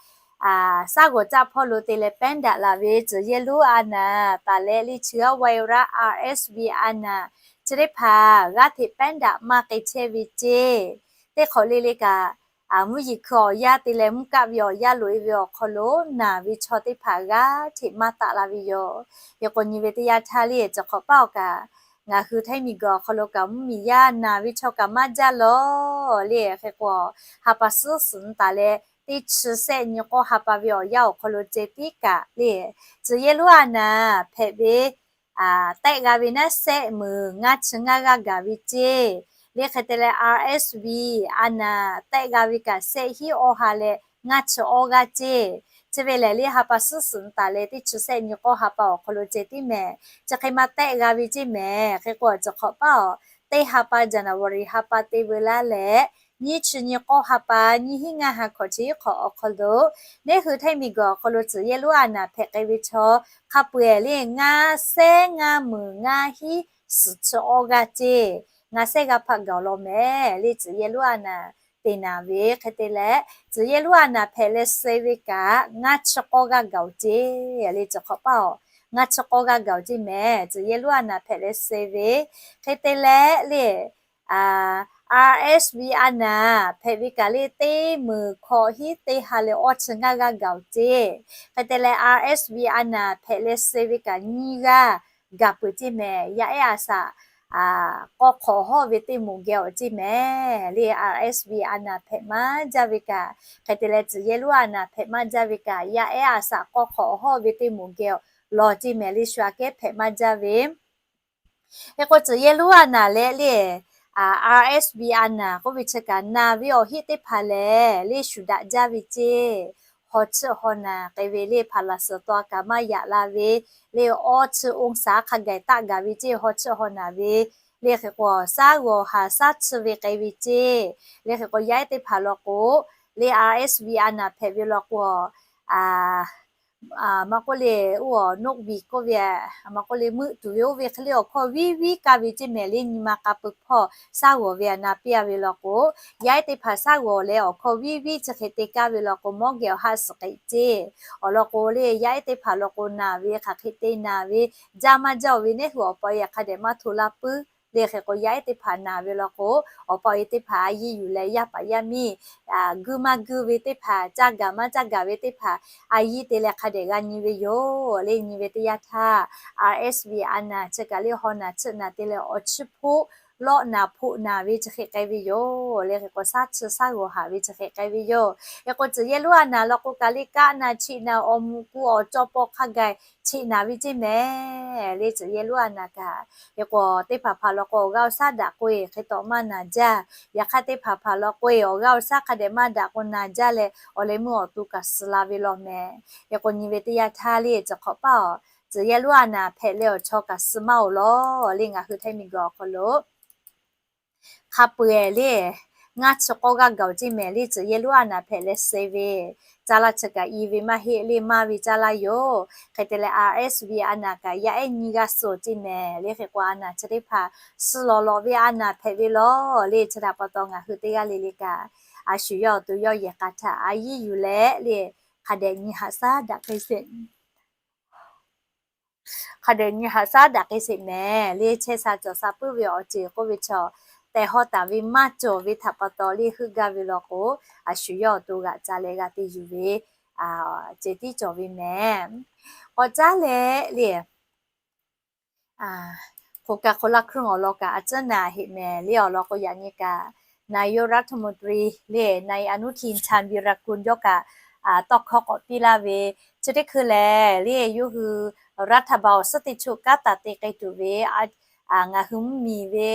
saˉ g'awˬ caˆ hpawˇ lo te leh pehˉ daꞈ laˬ ve tcuhˍ yehˇ lonˉ a naˍ taˍ leh le chi g'aˇ virus RSV a naˍ chi teˇ hpaˍ g'aˇ hteꞈ pehˉ daꞈ maˇ k'ai chehˇ ve ceˇ. Teˇ hk'awꞈ le le kaꞈ, mvuhˇ yeˬ hkui awˬ yanˇ te leh mvuhˇ kaˆ ve awˬ yanˇ loꞈ-e ve awˬ hk'aw lo naˍ ve chaw teˇ hpaˍ g'aˇ hteꞈ maˇ taˆ la ve yoˬ. Hk'e k'o nyi ve teˇ yanˇ htaˇ le, chi hk'awꞈ paˉ awˬ kaꞈ ngaˬ hui htaiˇ miˬguiˬ awˬ hk'aw lo kaꞈ mvuhˇ miˬ yaˇ naˍ ve chaw kaꞈ maˇ jaˇ lawˬ le. Hk'e k'o, ha pa suhˉ suhˍ taˍ leh teˇ chi sehˆ nyi k'awˇ ha pa ve awˬ yanˇ awˬ hk'aw lo ceh tiˉ kaꞈ le, tcuhˍ yehˇ lonˉ a naˍ hpehꞈ ve tehˆ g'a ve naˉ sehˆ meunˍ ngaˇ chi ngaˇ g'aˇ gaˬ ve ceˇ. Le hk'e te leh RSV a naˍ tehˆ g'a ve kaꞈ sehˆ hiˉ awˇ ha leh ngaˇ chi awˇ g'aˇ ceˇ. Chi ve lehˬ le ha pa suhˉ suhˍ taˍ leh teˇ chi sehˆ nyi k'awˇ ha pa awˬ hk'aw lo ceh tiˉ mehˍ. Chi hk'e maˇ tehˆ g'a ve ceˇ mehˍ. Hk'e k'o, chi hk'awꞈ paˉ awˬ teˇ ha pa January ha pa te veu laˇ leh, nyiˇ chi nyi k'awˇ ha pa nyiˇ hiˉ ngaˇ ha hkawꞈ chi hk'awꞈ awˬ hk'aw lo, neˇ hui htaiˇ miˬguiˬ awˬ hk'aw lo tcuhˍ yehˇ lonˉ a naˍ hpehꞈ k'ai ve chaw hk'a peu-eˬ le ngaˇ sehˉ ngaˇ meunˍ ngaˇ hiˉ suhˍ chi awˇ g'aˇ ceˇ. Ngaˇ sehˉ g'aˇ hpaˆ gaˬ-oˬ law mehˍ le tcuhˍ yehˇ lonˉ a naˍ te naˍ ve. Hk'e te leh, tcuhˍ yehˇ lonˉ a naˍ hpehꞈ leh suh-e ve kaꞈ ngaˇ chi k'awˇ g'aˇ gaˬ-oˬ ceˇ le chi hk'awꞈ paˉ awˬ ngaˇ chi k'awˇ g'aˇ gaˬ-oˬ ceˇ mehˍ. Tcuhˍ yehˇ lonˉ a naˍ hpehꞈ leh suh-e ve, hk'e te leh le RSV a naˍ hpehꞈ ve kaꞈ le teˇ meunˍ hkawꞈ hiˉ teˇ ha leh awˇ chi ngaˇ g'aˇ gaˬ-oˬ ceˇ. Hk'e te leh RSV a naˍ hpehꞈ leh suh-e ve kaꞈ nyiˇ g'aˇ gaˬ peuˬ ceˇ mehˍ. Yaˇ ehˉ a shaꞈ k'awˇ hk'awꞈ awˬ hawˉ ve teˇ moˍ geh-oˬ ceˇ mehˍ le. RSV a naˍ hpehꞈ maˇ jaˇ ve kaꞈ, hk'e te leh tcuhˍ yehˇ lonˉ a naˍ hpehꞈ maˇ jaˇ ve kaꞈ, yaˇ ehˉ a shaꞈ k'awˇ hk'awꞈ awˬ hawˉ ve teˇ moˍ geh-oˬ law ceˇ mehˍ le. Shu aꞈ kehˉ hpehꞈ maˇ jaˇ ve Hk'e k'o, tcuhˍ yehˇ lonˉ a naˍ leh le, RSV a naˍ k'oˆ ve chi kaꞈ naˍ ve awˬ heˆ teˇ hpaˍ lehˬ le shu daꞈ jaˇ ve ceˇ. Haw chiˆ haw naˍ k'ai ve le, hpaˍ laˬ suhˍ taw kaꞈ maˇ yaꞈ la ve le, awˇ chi องศา hk'a gaˬ taˆ gaˬ ve ceˇ. Haw chiˆ haw naˍ ve le, hk'e k'o, saˉ g'awˬ haˍ saˉ chi ve k'ai ve ceˇ. Le hk'e k'o, yaˇ ehˉ teˇ hpaˍ law k'o, le RSV a naˍ hpehꞈ ve law k'o, maˇ k'oˆ le, oˇ awˬ นกบิน k'oˆ ve, maˇ k'oˆ le, meuˆ tuˬ ve oˇ ve hk'e le awˬ hkawˇ viˉ viˉ kaˇ ve ceˇ mehˍ le. Nyi ma k'a peu hpawˇ saˉ g'awˬ ve aꞈ na piˇ-a ve law k'o, yaˇ ehˉ teˇ hpaˍ saˉ g'awˬ leh awˬ hkawˇ viˉ viˉ chi hk'e te kaˇ ve law k'o, mawˇ geh awˬ haˆ suhˍ k'ai ceˇ. Awˬ lawn k'o le, yaˇ ehˉ teˇ hpaˍ law k'o naˍ ve hk'aˬ hk'e te naˍ ve, jaˇ maˇ jaˇ-oˬ ve neˇ hui awˬ pa yaꞈ hk'a dehꞈ maˇ hto laˇ puiˉ. Le hk'e k'o, yaˇ ehˉ teˇ hpaˍ naˍ ve law k'o, awˬ pa awˬ e teˇ hpaˍ a yiˇ yuˬ leh yaˇ paˍ yaˇ miˇ guiˇ maˇ guiˇ ve teˇ hpaˍ, caˇ gaˬ maˇ caˇ gaˬ ve teˇ hpaˍ a yiˇ te leh hk'a dehꞈ g'a nyi ve yoˬ. Le nyi ve teˇ yanˇ htaˇ, RSV a naˍ chi kaꞈ le haw naˍ chiˆ naˍ te leh awˬ chiˇ hpoˆ lawˆ naˍ hpoˆ naˍ ve chi hk'e k'ai ve yoˬ. Le hk'e k'o, saˉ chi saˉ g'awˬ haˍ ve chi hk'e k'ai ve yoˬ. Hk'e k'o, tcuhˍ yehˇ lonˉ a naˍ law k'o kaꞈ le kaˆ naˍ cheꞈ naˍ awˬ muꞈ ku awˬ caw paw hk'a gaˬ cheꞈ naˍ ve ceˇ mehˍ. Le tcuhˍ yehˇ lonˉ a naˍ kaꞈ hk'e k'o, teˇ hpaˍ hpaˍ law k'o awˬ g'aˇ awˬ shaˉ daꞈ k'oˆ-e hk'e tawꞈ maˇ naˍ jaˇ. Yaꞈ hk'aˇ teˇ hpaˍ hpaˍ law k'o-e awˬ g'aˇ awˬ shaˉ hk'a dehꞈ maˇ daꞈ k'o naˍ jaˇ leh awˬ leh meuˇ awˬ to kaꞈ suh la ve law mehˍ. Hk'e k'o, nyi ve teˇ yanˇ htaˇ le chi hk'awꞈ paˉ awˬ, tcuhˍ yehˇ lonˉ a naˍ hpehꞈ leh awˬ chaw kaꞈ suh maˇ-oˬ law. Le ngaˬ hui htaiˇ miˬguiˬ awˬ hk'aw lo hk'a peu-eˬ le ngaˇ chi k'awˇ g'aˇ gaˬ-oˬ ceˇ mehˍ. Le tcuhˍ yehˇ lonˉ a naˍ hpehꞈ leh suh ve caˇ laˇ chi kaꞈ i ve maˇ heˆ le, maˇ ve caˇ laˇ yoˬ. Hk'e te leh RSV a naˍ kaꞈ yaˇ ehˉ nyiˇ g'aˇ suh-oˬ ceˇ mehˍ. Le hk'e k'o, a naˍ chi teˇ hpaˍ suh lawˬ lawˬ ve a naˍ hpehꞈ ve law. Le chi htaꞈ pa taw ngaˬ hui teˇ g'aˇ le le kaꞈ, a shu yawˇ awˬ to yawˇ yehˬ k'a htaꞈ a yiˇ yuˬ leh le, hk'a dehꞈ nyi haꞈ shaˉ daꞈ k'ai sheˍ hk'a dehꞈ nyi haꞈ shaˉ daꞈ k'ai sheˍ mehˍ. Le chehˇ sha cawˬ sha puiˉ ve awˬ ceuˬ k'oˆ ve chaw, tehˬ hawˇ taˍ ve maˇ cawˬ ve htaꞈ pa taw le heuˆ gaˇ ve law k'o, a shu yawˇ awˬ to g'aꞈ ca leh g'a te yuˬ ve ceh tiˉ cawˬ ve mehˍ. K'awꞈ caˉ leh le, โครงการคนละครึ่ง awˬ lawn kaꞈ a ciˉ naˍ heꞈ mehˍ le. Awˬ lawn k'o, yaꞈ nyi kaꞈ นายกรัฐมนตรี le นายอนุทิน ชาญวีรกูล yawˇ kaꞈ tawˇ hkawˇ k'awꞈ piˇ laˇ ve, chi teˇ hkui lehˬ le, yawˇ hui รัฐบาล awˬ suhˉ teˇ choˆ kanˉ taˍ te k'ai tuˬ ve, ngaˬ hui mvuhˇmiˬ ve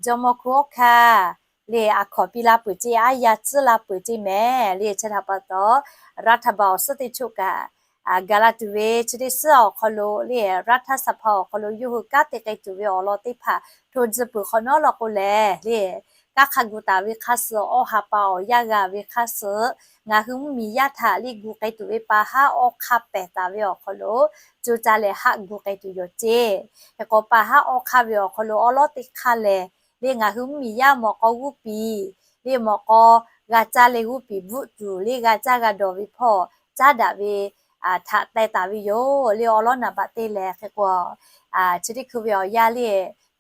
jawˇmawˇ hkunˉ hawˉ hkanˇ le, a hkawˍ piˇ laˇ peuˬ ceˇ, aˉ yaˇ tcuhˉ laˇ peuˬ ceˇ mehˍ le. Chi htaꞈ pa taw, รัฐบาล awˬ suhˉ teˇ choˆ kaꞈ gaˬ la tuˬ ve chi teˇ suhˉ awˬ hk'aw lo le, รัฐสภา awˬ hk'aw lo yawˇ hui kanˉ te k'ai tuˬ ve awˬ lawn teˇ hpaˍ hto tcuh peuˬ hk'awꞈ nawˉ law k'o lehˬ le, kanˉ hk'a gu taˍ ve hk'a suh, awˇ ha pa awˬ yanˇ g'a ve hk'a suh, ngaˬ hui mvuhˇmiˬ yaˇ htaꞈ le gu k'ai tuˬ ve pa haˉ awˇ hk'aˇ pehˬ taˍ ve awˬ hk'aw lo co caˇ leh haˆ gu k'ai tuˬ yoˬ ceˇ. Hk'e k'o, pa haˉ awˇ hk'aˇ ve awˬ hk'aw lo awˉ lawˉ teˇ hk'aˇ lehˬ le, ngaˬ hui mvuhˇmiˬ yaˇ mawꞈ k'aw g'uˇ piˍ le, mawꞈ k'aw g'a caˇ leh g'uˇ piˍ bvuhˆ tuˬ le, g'a caˇ g'a dawˬ ve hpawˇ caˉ daꞈ ve htaꞈ teh taˍ ve yoˬ le. Awˉ lawˉ naˍ baꞈ te lehˬ hk'e k'o, chi teˇ hkui ve awˬ yanˇ le,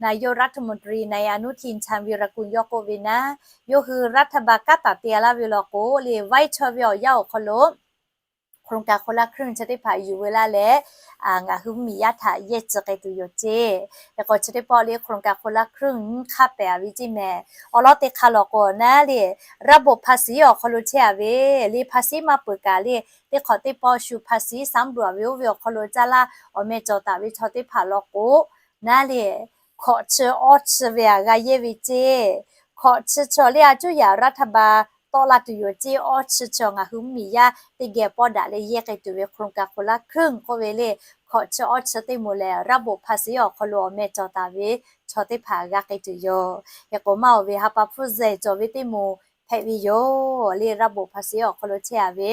นายกรัฐมนตรี นายอนุทิน ชาญวีรกูล yawˇ k'oˆ ve naˉ, yawˇ hui รัฐบาล kanˉ taˍ te laˇ ve law k'o le, vaiˇ chaw ve awˬ yanˇ awˬ hk'aw lo โครงการคนละครึ่ง chi teˇ hpaˍ yuˬ veu laˇ leh, ngaˬ hui mvuhˇmiˬ yaˇ htaꞈ yehˇ tcuh k'ai tuˬ yoˬ ceˇ. Hk'e k'o, chi teˇ pawˆ le โครงการคนละครึ่ง nyiˇ hk'aˇ pehˬ a ve ceˇ mehˍ. Awˉ lawˉ teˇ hk'aˇ law k'o naˉ le, ระบบภาษี awˬ hk'aw lo chehˇ a ve le, ภาษี maˇ peuˬ kaꞈ le, teˇ hk'awꞈ teˇ pawˆ shu ภาษี saˉ bluˬ a ve oˇ ve awˬ hk'aw lo caˇ laˇ awˬ meh cawˬ taˍ ve chaw teˇ hpaˍ law k'o naˉ le, hkawꞈ chi awˇ chi ve aꞈ g'a yehˇ ve ceˇ. Hkawꞈ chi chaw le, a cuˉ yaꞈ รัฐบาล tawˆ la tuˬ yoˬ ceˇ. Awˇ chi chaw ngaˬ hui mvuhˇmiˬ yaˇ teˇ geh pawˆ daꞈ leh yehˇ k'ai tuˬ ve โครงการคนละครึ่ง k'oˆ ve le. Hkawꞈ chi awˇ chi teˇ moˍ lehˬ, ระบบภาษี awˬ hk'aw lo awˬ meh cawˬ taˍ ve chaw teˇ hpaˍ g'a k'ai tuˬ yoˬ. Hk'e k'o, maˇ oˬ ve ha pa hpfuhˇ zehˬ cawˬ ve teˇ moˍ hpehꞈ ve yoˬ le. ระบบภาษี awˬ hk'aw lo chehˇ a ve,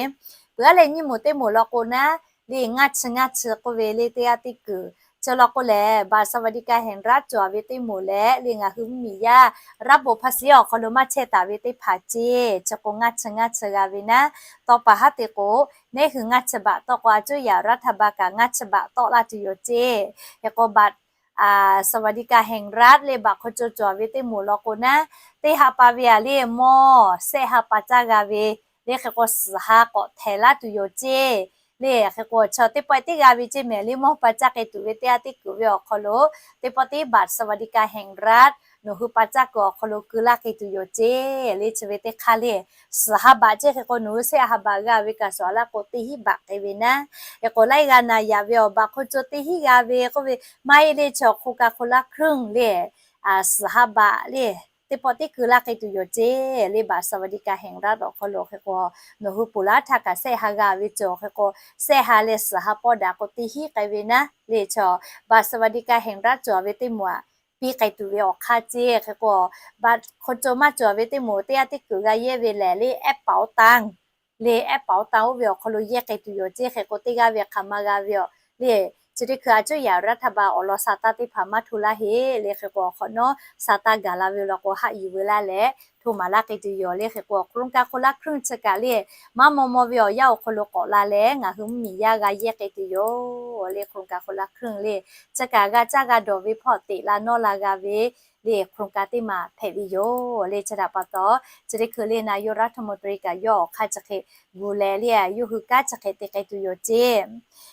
peuˬ aˉ leh nyiˇ moˍ teˇ moˍ law k'o naˉ le, ngaˇ chi ngaˇ chi k'oˆ ve le, teˇ g'aˇ teˇ kuiˬ. Chi law k'o lehˬ, บัตรสวัสดิการแห่งรัฐ cawˬ a ve teˇ moˍ leh le, ngaˬ hui mvuhˇmiˬ yaˇ ระบบภาษี awˬ hk'aw lo maˇ chehˇ taˍ ve teˇ hpaˍ ceˇ. Chi k'o, ngaˇ chi ngaˇ chi g'a ve naˉ, tawˇ pa haˉ te k'o, neˉ hui ngaˇ chi baꞈ tawˆ k'o, a cuˉ yaꞈ รัฐบาล kaꞈ ngaˇ chi baꞈ tawˆ laˇ tuˬ yoˬ ceˇ. Hk'e k'o, บัตรสวัสดิการแห่งรัฐ le, baꞈ hk'aw co cawˬ a ve teˇ moˍ law k'o naˉ, teˇ ha pa ve aꞈ le, mawˇ shehˆ ha pa caˇ g'a ve le. Hk'e k'o, suhˍ ha k'awꞈ htehˍ laˇ tuˬ yoˬ ceˇ le. Hk'e k'o, chaw teˇ pawˆ teˇ g'a ve ceˇ mehˍ le, mawˇ pa caˇ k'ai tuˬ ve teˇ g'aˇ teˇ kuiˬ ve awˬ hk'aw lo, teˇ pawˆ teˇ บัตรสวัสดิการแห่งรัฐ nawˬ hui pa caˇ kuiˬ awˬ hk'aw lo keu laˇ k'ai tuˬ yoˬ ceˇ le. Chi ve teˇ hk'aˇ le, suhˍ ha baꞈ ceˇ. Hk'e k'o, nawˬ hui shehˆ ha baꞈ g'a ve kaꞈ, suhˍ a laˇ k'o teˇ hinˉ baꞈ k'ai ve naˉ. Hk'e k'o, laiˉ g'aˇ na yaꞈ ve awˬ บัตร hk'aw co teˇ hinˉ g'a ve k'oˆ ve, maˇ heˆ le, chaw โครงการคนละครึ่ง le, suhˍ ha baꞈ le, teˇ pawˆ teˇ keu laˇ k'ai tuˬ yoˬ ceˇ le. บัตรสวัสดิการแห่งรัฐ awˬ hk'aw lo hk'e k'o, nawˬ hui ponˬ laˇ htaˇ kaꞈ shehˆ ha g'a ve cawˬ. Hk'e k'o, shehˆ ha leh suhˍ ha pawˆ daꞈ k'o teˇ hinˉ k'ai ve naˉ le. Chaw บัตรสวัสดิการแห่งรัฐ cawˬ ve teˇ moˍ aꞈ piˇ k'ai tuˬ ve awˬ hk'aˇ ceˇ. Hk'e k'o, บัตร hk'aw co maˇ cawˬ ve teˇ moˍ teˇ g'aˇ teˇ kuiˬ g'a yehˇ ve lehˬ le, แอปเป๋าตัง le, แอปเป๋าตัง oˇ ve awˬ hk'aw lo yehˇ k'ai tuˬ yoˬ ceˇ. Hk'e k'o, teˇ g'aˇ ve hk'aˬ ma g'a ve awˬ le, chi teˇ hkui a cuˉ yaꞈ รัฐบาล awˬ lawn sa taˇ teˇ hpaˍ maˇ hto laˇ heˆ le. Hk'e k'o, awˬ hk'awꞈ nawˉ sa taˇ gaˬ la ve law k'o, haˆ yuˬ veu laˇ leh hto maˍ laˇ k'ai tuˬ yoˬ le. Hk'e k'o, โครงการคนละครึ่ง chi kaꞈ le, maˇ maw maw ve awˬ yanˇ awˬ hk'aw lo k'awꞈ la leh ngaˬ hui mvuhˇmiˬ yaˇ g'a yehˇ k'ai tuˬ yoˬ le. โครงการคนละครึ่ง le, chi kaꞈ g'a caˇ g'a dawˬ ve hpawˇ teꞈ la nawˇ la g'a ve le, โครงการ teˇ maˬ hpehꞈ ve yoˬ le. Chi htaꞈ pa taw, chi teˇ hkui le, นายกรัฐมนตรี kaꞈ yawˇ awˬ hk'aˇ chi hk'e gu leh le, yawˇ hui kanˉ chi hk'e te k'ai tuˬ yoˬ ceˇ.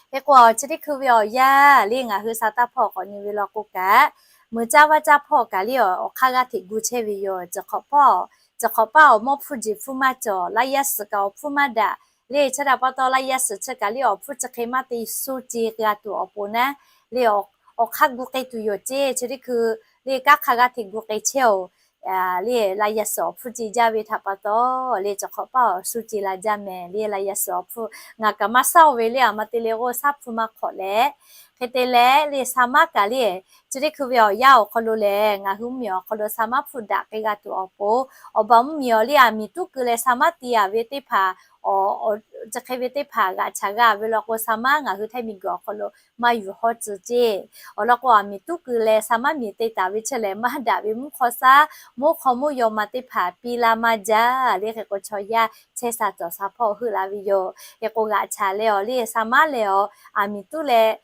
Hk'e k'o, chi teˇ hkui ve awˬ yanˇ le, ngaˬ hui sa taˇ hpawˇ k'awꞈ nyi ve law k'o kaꞈ, meuꞈ caˇ vaˇ caˇ hpawˇ kaꞈ le, awˬ hk'aˇ g'aˇ hteꞈ gu chehˇ ve yoˬ. Chi hk'awꞈ paˇ, chi hk'awꞈ paˇ awˬ mawˇ hpfuhˇ jeˬ hpfuhˇ maˇ cawˬ, laˇ yaˇ suhˍ kaꞈ awˬ hpfuhˇ maˇ daꞈ le. Chi htaꞈ pa taw, laˇ yaˇ suhˍ chi kaꞈ le, awˬ hpfuhˇ chi hk'e maˇ te suh ce g'a tuˬ awˬ pon naˉ le, awˬ hk'aˇ gu k'ai tuˬ yoˬ ceˇ. Chi teˇ hkui le, kanˉ hk'aˇ g'aˇ hteꞈ gu k'ai chehˇ oˬ le. Laˇ yaˇ suhˍ awˬ hpfuhˇ ce jaˇ ve htaꞈ pa taw le, chi hk'awꞈ paˇ awˬ suh ce la jaˇ mehˍ le. Laˇ yaˇ suhˍ awˬ hpfuhˇ ngaˬ kaꞈ maˇ shaˉ oˬ ve le, aˬ ma te leh g'awˇ shaˉ hpfuhˇ maˇ hk'awꞈ leh, hk'e te leh le, sa maˉ kaꞈ le, chi teˇ hkui ve awˬ yanˇ awˬ hk'aw lo lehˬ, ngaˬ hui mvuhˇmiˬ awˬ hk'aw lo sa maˉ hpfuhˇ daꞈ k'ai g'a tuˬ awˬ pon, awˬ baˬ mvuhˇmiˬ awˬ le, aˬ miˍ tuˉ keu leh sa maˉ ti a ve teˇ hpaˍ, chi hk'e ve teˇ hpaˍ g'aꞈ chaꞈ g'a ve law k'o, sa maˉ ngaˬ hui Htaiˇ miˬguiˬ awˬ hk'aw lo maˇ yuˬ hawˇ tcuh ceˇ. Awˬ lawn k'o, aˬ miˍ tuˉ keu leh sa maˉ miˬ te taˍ ve chi lehˬ, maˇ daꞈ ve mvuhˇ hk'aw shaˉ, mvuhˇ hk'aw mvuhˇ yaw ma teˇ hpaˍ piˇ laˇ maˇ jaˇ le. Hk'e k'o, chaw yaˇ chehˇ sha cawˬ sha hpawˇ heuˆ la ve yoˬ. Hk'e k'o, g'aꞈ chaꞈ leh awˬ le, sa maˉ leh awˬ, aˬ miˍ tuˉ leh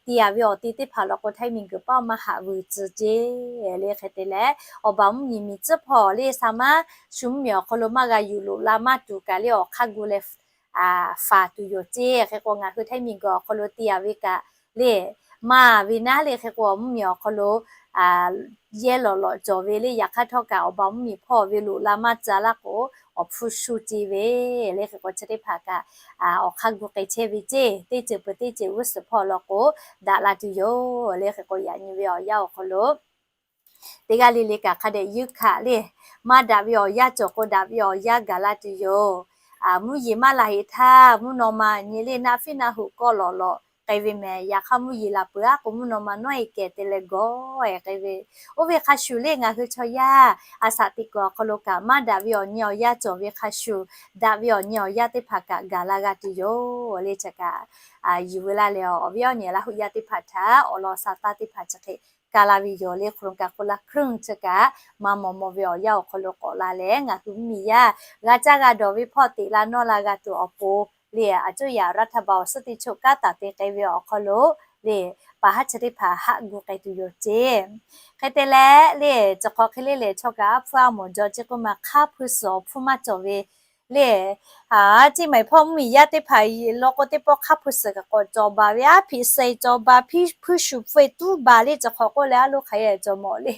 ti a ve awˬ ti teˇ hpaˍ law k'o, Htaiˇ miˬguiˬ paˇ maˇ haꞈ vuiˬ tcuh ceˇ le. Hk'e te leh, awˬ baˬ mvuhˇmiˬ miˬ tcuhˉ hpawˇ le, sa maˉ shu mvuhˇmiˬ awˬ hk'aw lo maˇ g'a yuˬ loꞈ la maˇ tuˬ kaꞈ le, awˬ hk'aˇ gu leh faˍ tuˬ yoˬ ceˇ. Hk'e k'o, ngaˬ hui Htaiˇ miˬguiˬ awˬ hk'aw lo ti a ve kaꞈ le, maˇ ve naˉ le. Hk'e k'o, awˬ mvuhˇmiˬ awˬ hk'aw lo yehˇ lawꞈ lawꞈ cawˬ ve le. Yaꞈ hk'aˇ htawˇ kaꞈ awˬ ba mvuhˇmiˬ hpawˇ ve loꞈ la maˇ ca laˇ k'o, awˬ hpfuhˇ shu ce ve le. Hk'e k'o chi teˇ hpaˍ kaꞈ awˬ hk'aˇ gu k'ai chehˇ ve ceˇ. Teˇ ceuˬ peuˬ teˇ ceuˬ g'uˇ suhˍ hpawˇ law k'o, daꞈ la tuˬ yoˬ le. Hk'e k'o yaꞈ nyi ve awˬ yanˇ awˬ hk'aw lo teˇ g'aˇ le le kaꞈ hk'a dehꞈ yeunˇ hkanˍ le. Maˇ daꞈ ve awˬ yanˇ cawˬ k'o, daꞈ ve awˬ yanˇ gaˬ la tuˬ yoˬ. Mvuhˇ yeˬ maˇ la heꞈ htaˇ, mvuhˇ naw ma nyi le naˆ fiˉ naˆ hoꞈ kawˆ lawꞈ lawꞈ k'ai ve mehˍ. Yaꞈ hk'aˇ mvuhˇ yeˬ laˬ peuˬ aˉ k'o, mvuhˇ naw ma nawˉ e kehˬ te leh gawˬ e k'ai ve. Oˇ ve hk'a shuˍ le ngaˬ hui chaw yaˇ a shaꞈ teꞈ kuiˬ awˬ hk'aw lo kaꞈ maˇ daꞈ ve awˬ nyi awˬ yanˇ cawˬ ve hk'a shuˍ, daꞈ ve awˬ nyi awˬ yanˇ teˇ hpaˍ kaꞈ gaˬ la g'a tuˬ yoˬ le. Chi kaꞈ yuˬ veu laˇ leh, awˬ viˉ awˬ nyi Laˇ huˍ yaˇ teˇ hpaˍ htaꞈ awˬ lawn sa taˇ teˇ hpaˍ chi hk'e ka la ve yoˬ le. Hk'aw lo kaꞈ k'oˆ laˇ hkuiˉ chi kaꞈ maˇ mawˬ mawˬ ve awˬ yanˇ awˬ hk'aw lo k'awꞈ la leh, ngaˬ hui mvuhˇmiˬ yaˇ g'a caˇ g'a dawˬ ve hpawˇ teꞈ la nawˇ la g'a tuˬ awˬ pon le, a cuˇ yaꞈ รัฐบาล awˬ suhˉ teˇ choˆ kanˉ taˍ te k'ai ve awˬ hk'aw lo le, pa haˉ chi teˇ hpaˍ haˆ gu k'ai tuˬ yoˬ ceˇ. Hk'e te leh le, chi hk'aw hk'e le lehˬ, chaw kaꞈ aˉ hpfuhˇ aˉ mawˬ jaw ceˇ k'oˆ ma, hk'aˇ hpu suhˍ awˬ hpfuhˇ maˇ cawˬ ve le. Ceˇ maˬ hpawˇ mvuhˇmiˬ yaˇ teˇ hpaˍ lo k'o, teˇ pawˆ hk'aˇ hpu suhˍ kaꞈ k'awꞈ cawˬ baˬ ve, aˉ hpiꞈ suh cawˬ baˬ, hpiˇ hpuˇ shuˍ hpfuhˇ tuˉ baˬ le. Chi hk'aw k'oˆ leh a lo hk'aˬ hk'e cawˬ mawˬ le.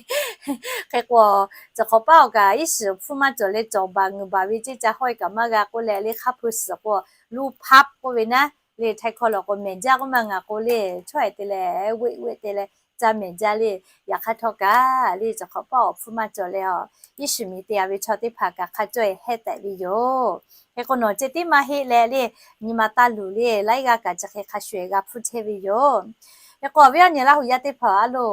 Hk'e k'o, chi hk'aw paˉ awˬ kaꞈ iˉ shiˍ hpfuhˇ maˇ cawˬ leh cawˬ baˬ ngeuˍ baˬ ve ceˇ, ca hawˉ e kaꞈ maˇ g'a k'oˆ leh le, hk'aˇ hpu suhˍ k'o, รูปภาพ k'oˆ ve naˉ le, Htaiˇ hkawˇ law k'o mehˬ jaˇ k'oˆ ma, ngaˬ k'o le chaweh te leh weˆ weˆ te leh ca mehˬ jaˇ le. Yaꞈ hk'aˇ htawˇ kaꞈ le, chi hk'aw paˉ awˬ hpfuhˇ maˇ cawˬ leh, a iˉ shiˍ miˬ te a ve chaw teˇ hpaˍ kaꞈ hk'a caweh heh tehꞈ ve yoˬ. Hk'e k'o, nawˬ ceh tiˉ maˇ heˆ leh le, nyi ma taˇ luˬ le, laiˉ g'aˇ kaꞈ chi hk'e hk'a shuˍ g'a hpfuhˇ chehˇ ve yoˬ. Hk'e k'o, awˬ viˉ awˬ nyi Laˇ huˍ yaˇ teˇ hpaˍ a lo,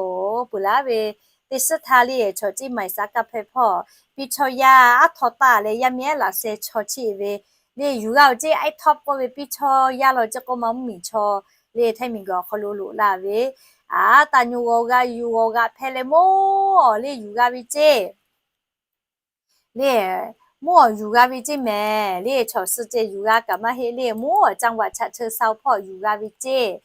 peuˬ laˇ ve teˇ suhˉ htaˇ le, chaw ceˇ maˬ saˍ kaˇ hpehˇ hpawˇ piˇ chaw yaˇ aˉ htaw taˆ leh, yaˇ miˇ ehˉ laꞈ sheh chaw cheˇ ve le, yuˬ g'a-oˬ ceˇ, aˉ htaw k'oˆ ve piˇ chaw yaˇ law ceˇ k'oˆ ma, mvuhˇmiˬ chaw le, Htaiˇ miˬ guiˬ awˬ hk'aw lo loꞈ la ve, a taˍ nyuˬ g'awˬ g'a yuˬ g'awˬ g'a hpehˇ leh, mawˇ awˬ le yuˬ g'a ve ceˇ le, mawˇ awˬ yuˬ g'a ve ceˇ mehˍ le. Chaw suh ceh yuˬ g'a kaꞈ maˇ heˆ le, mawˇ awˬ จังหวัดฉะเชิงเทรา hpawˇ yuˬ g'a ve ceˇ.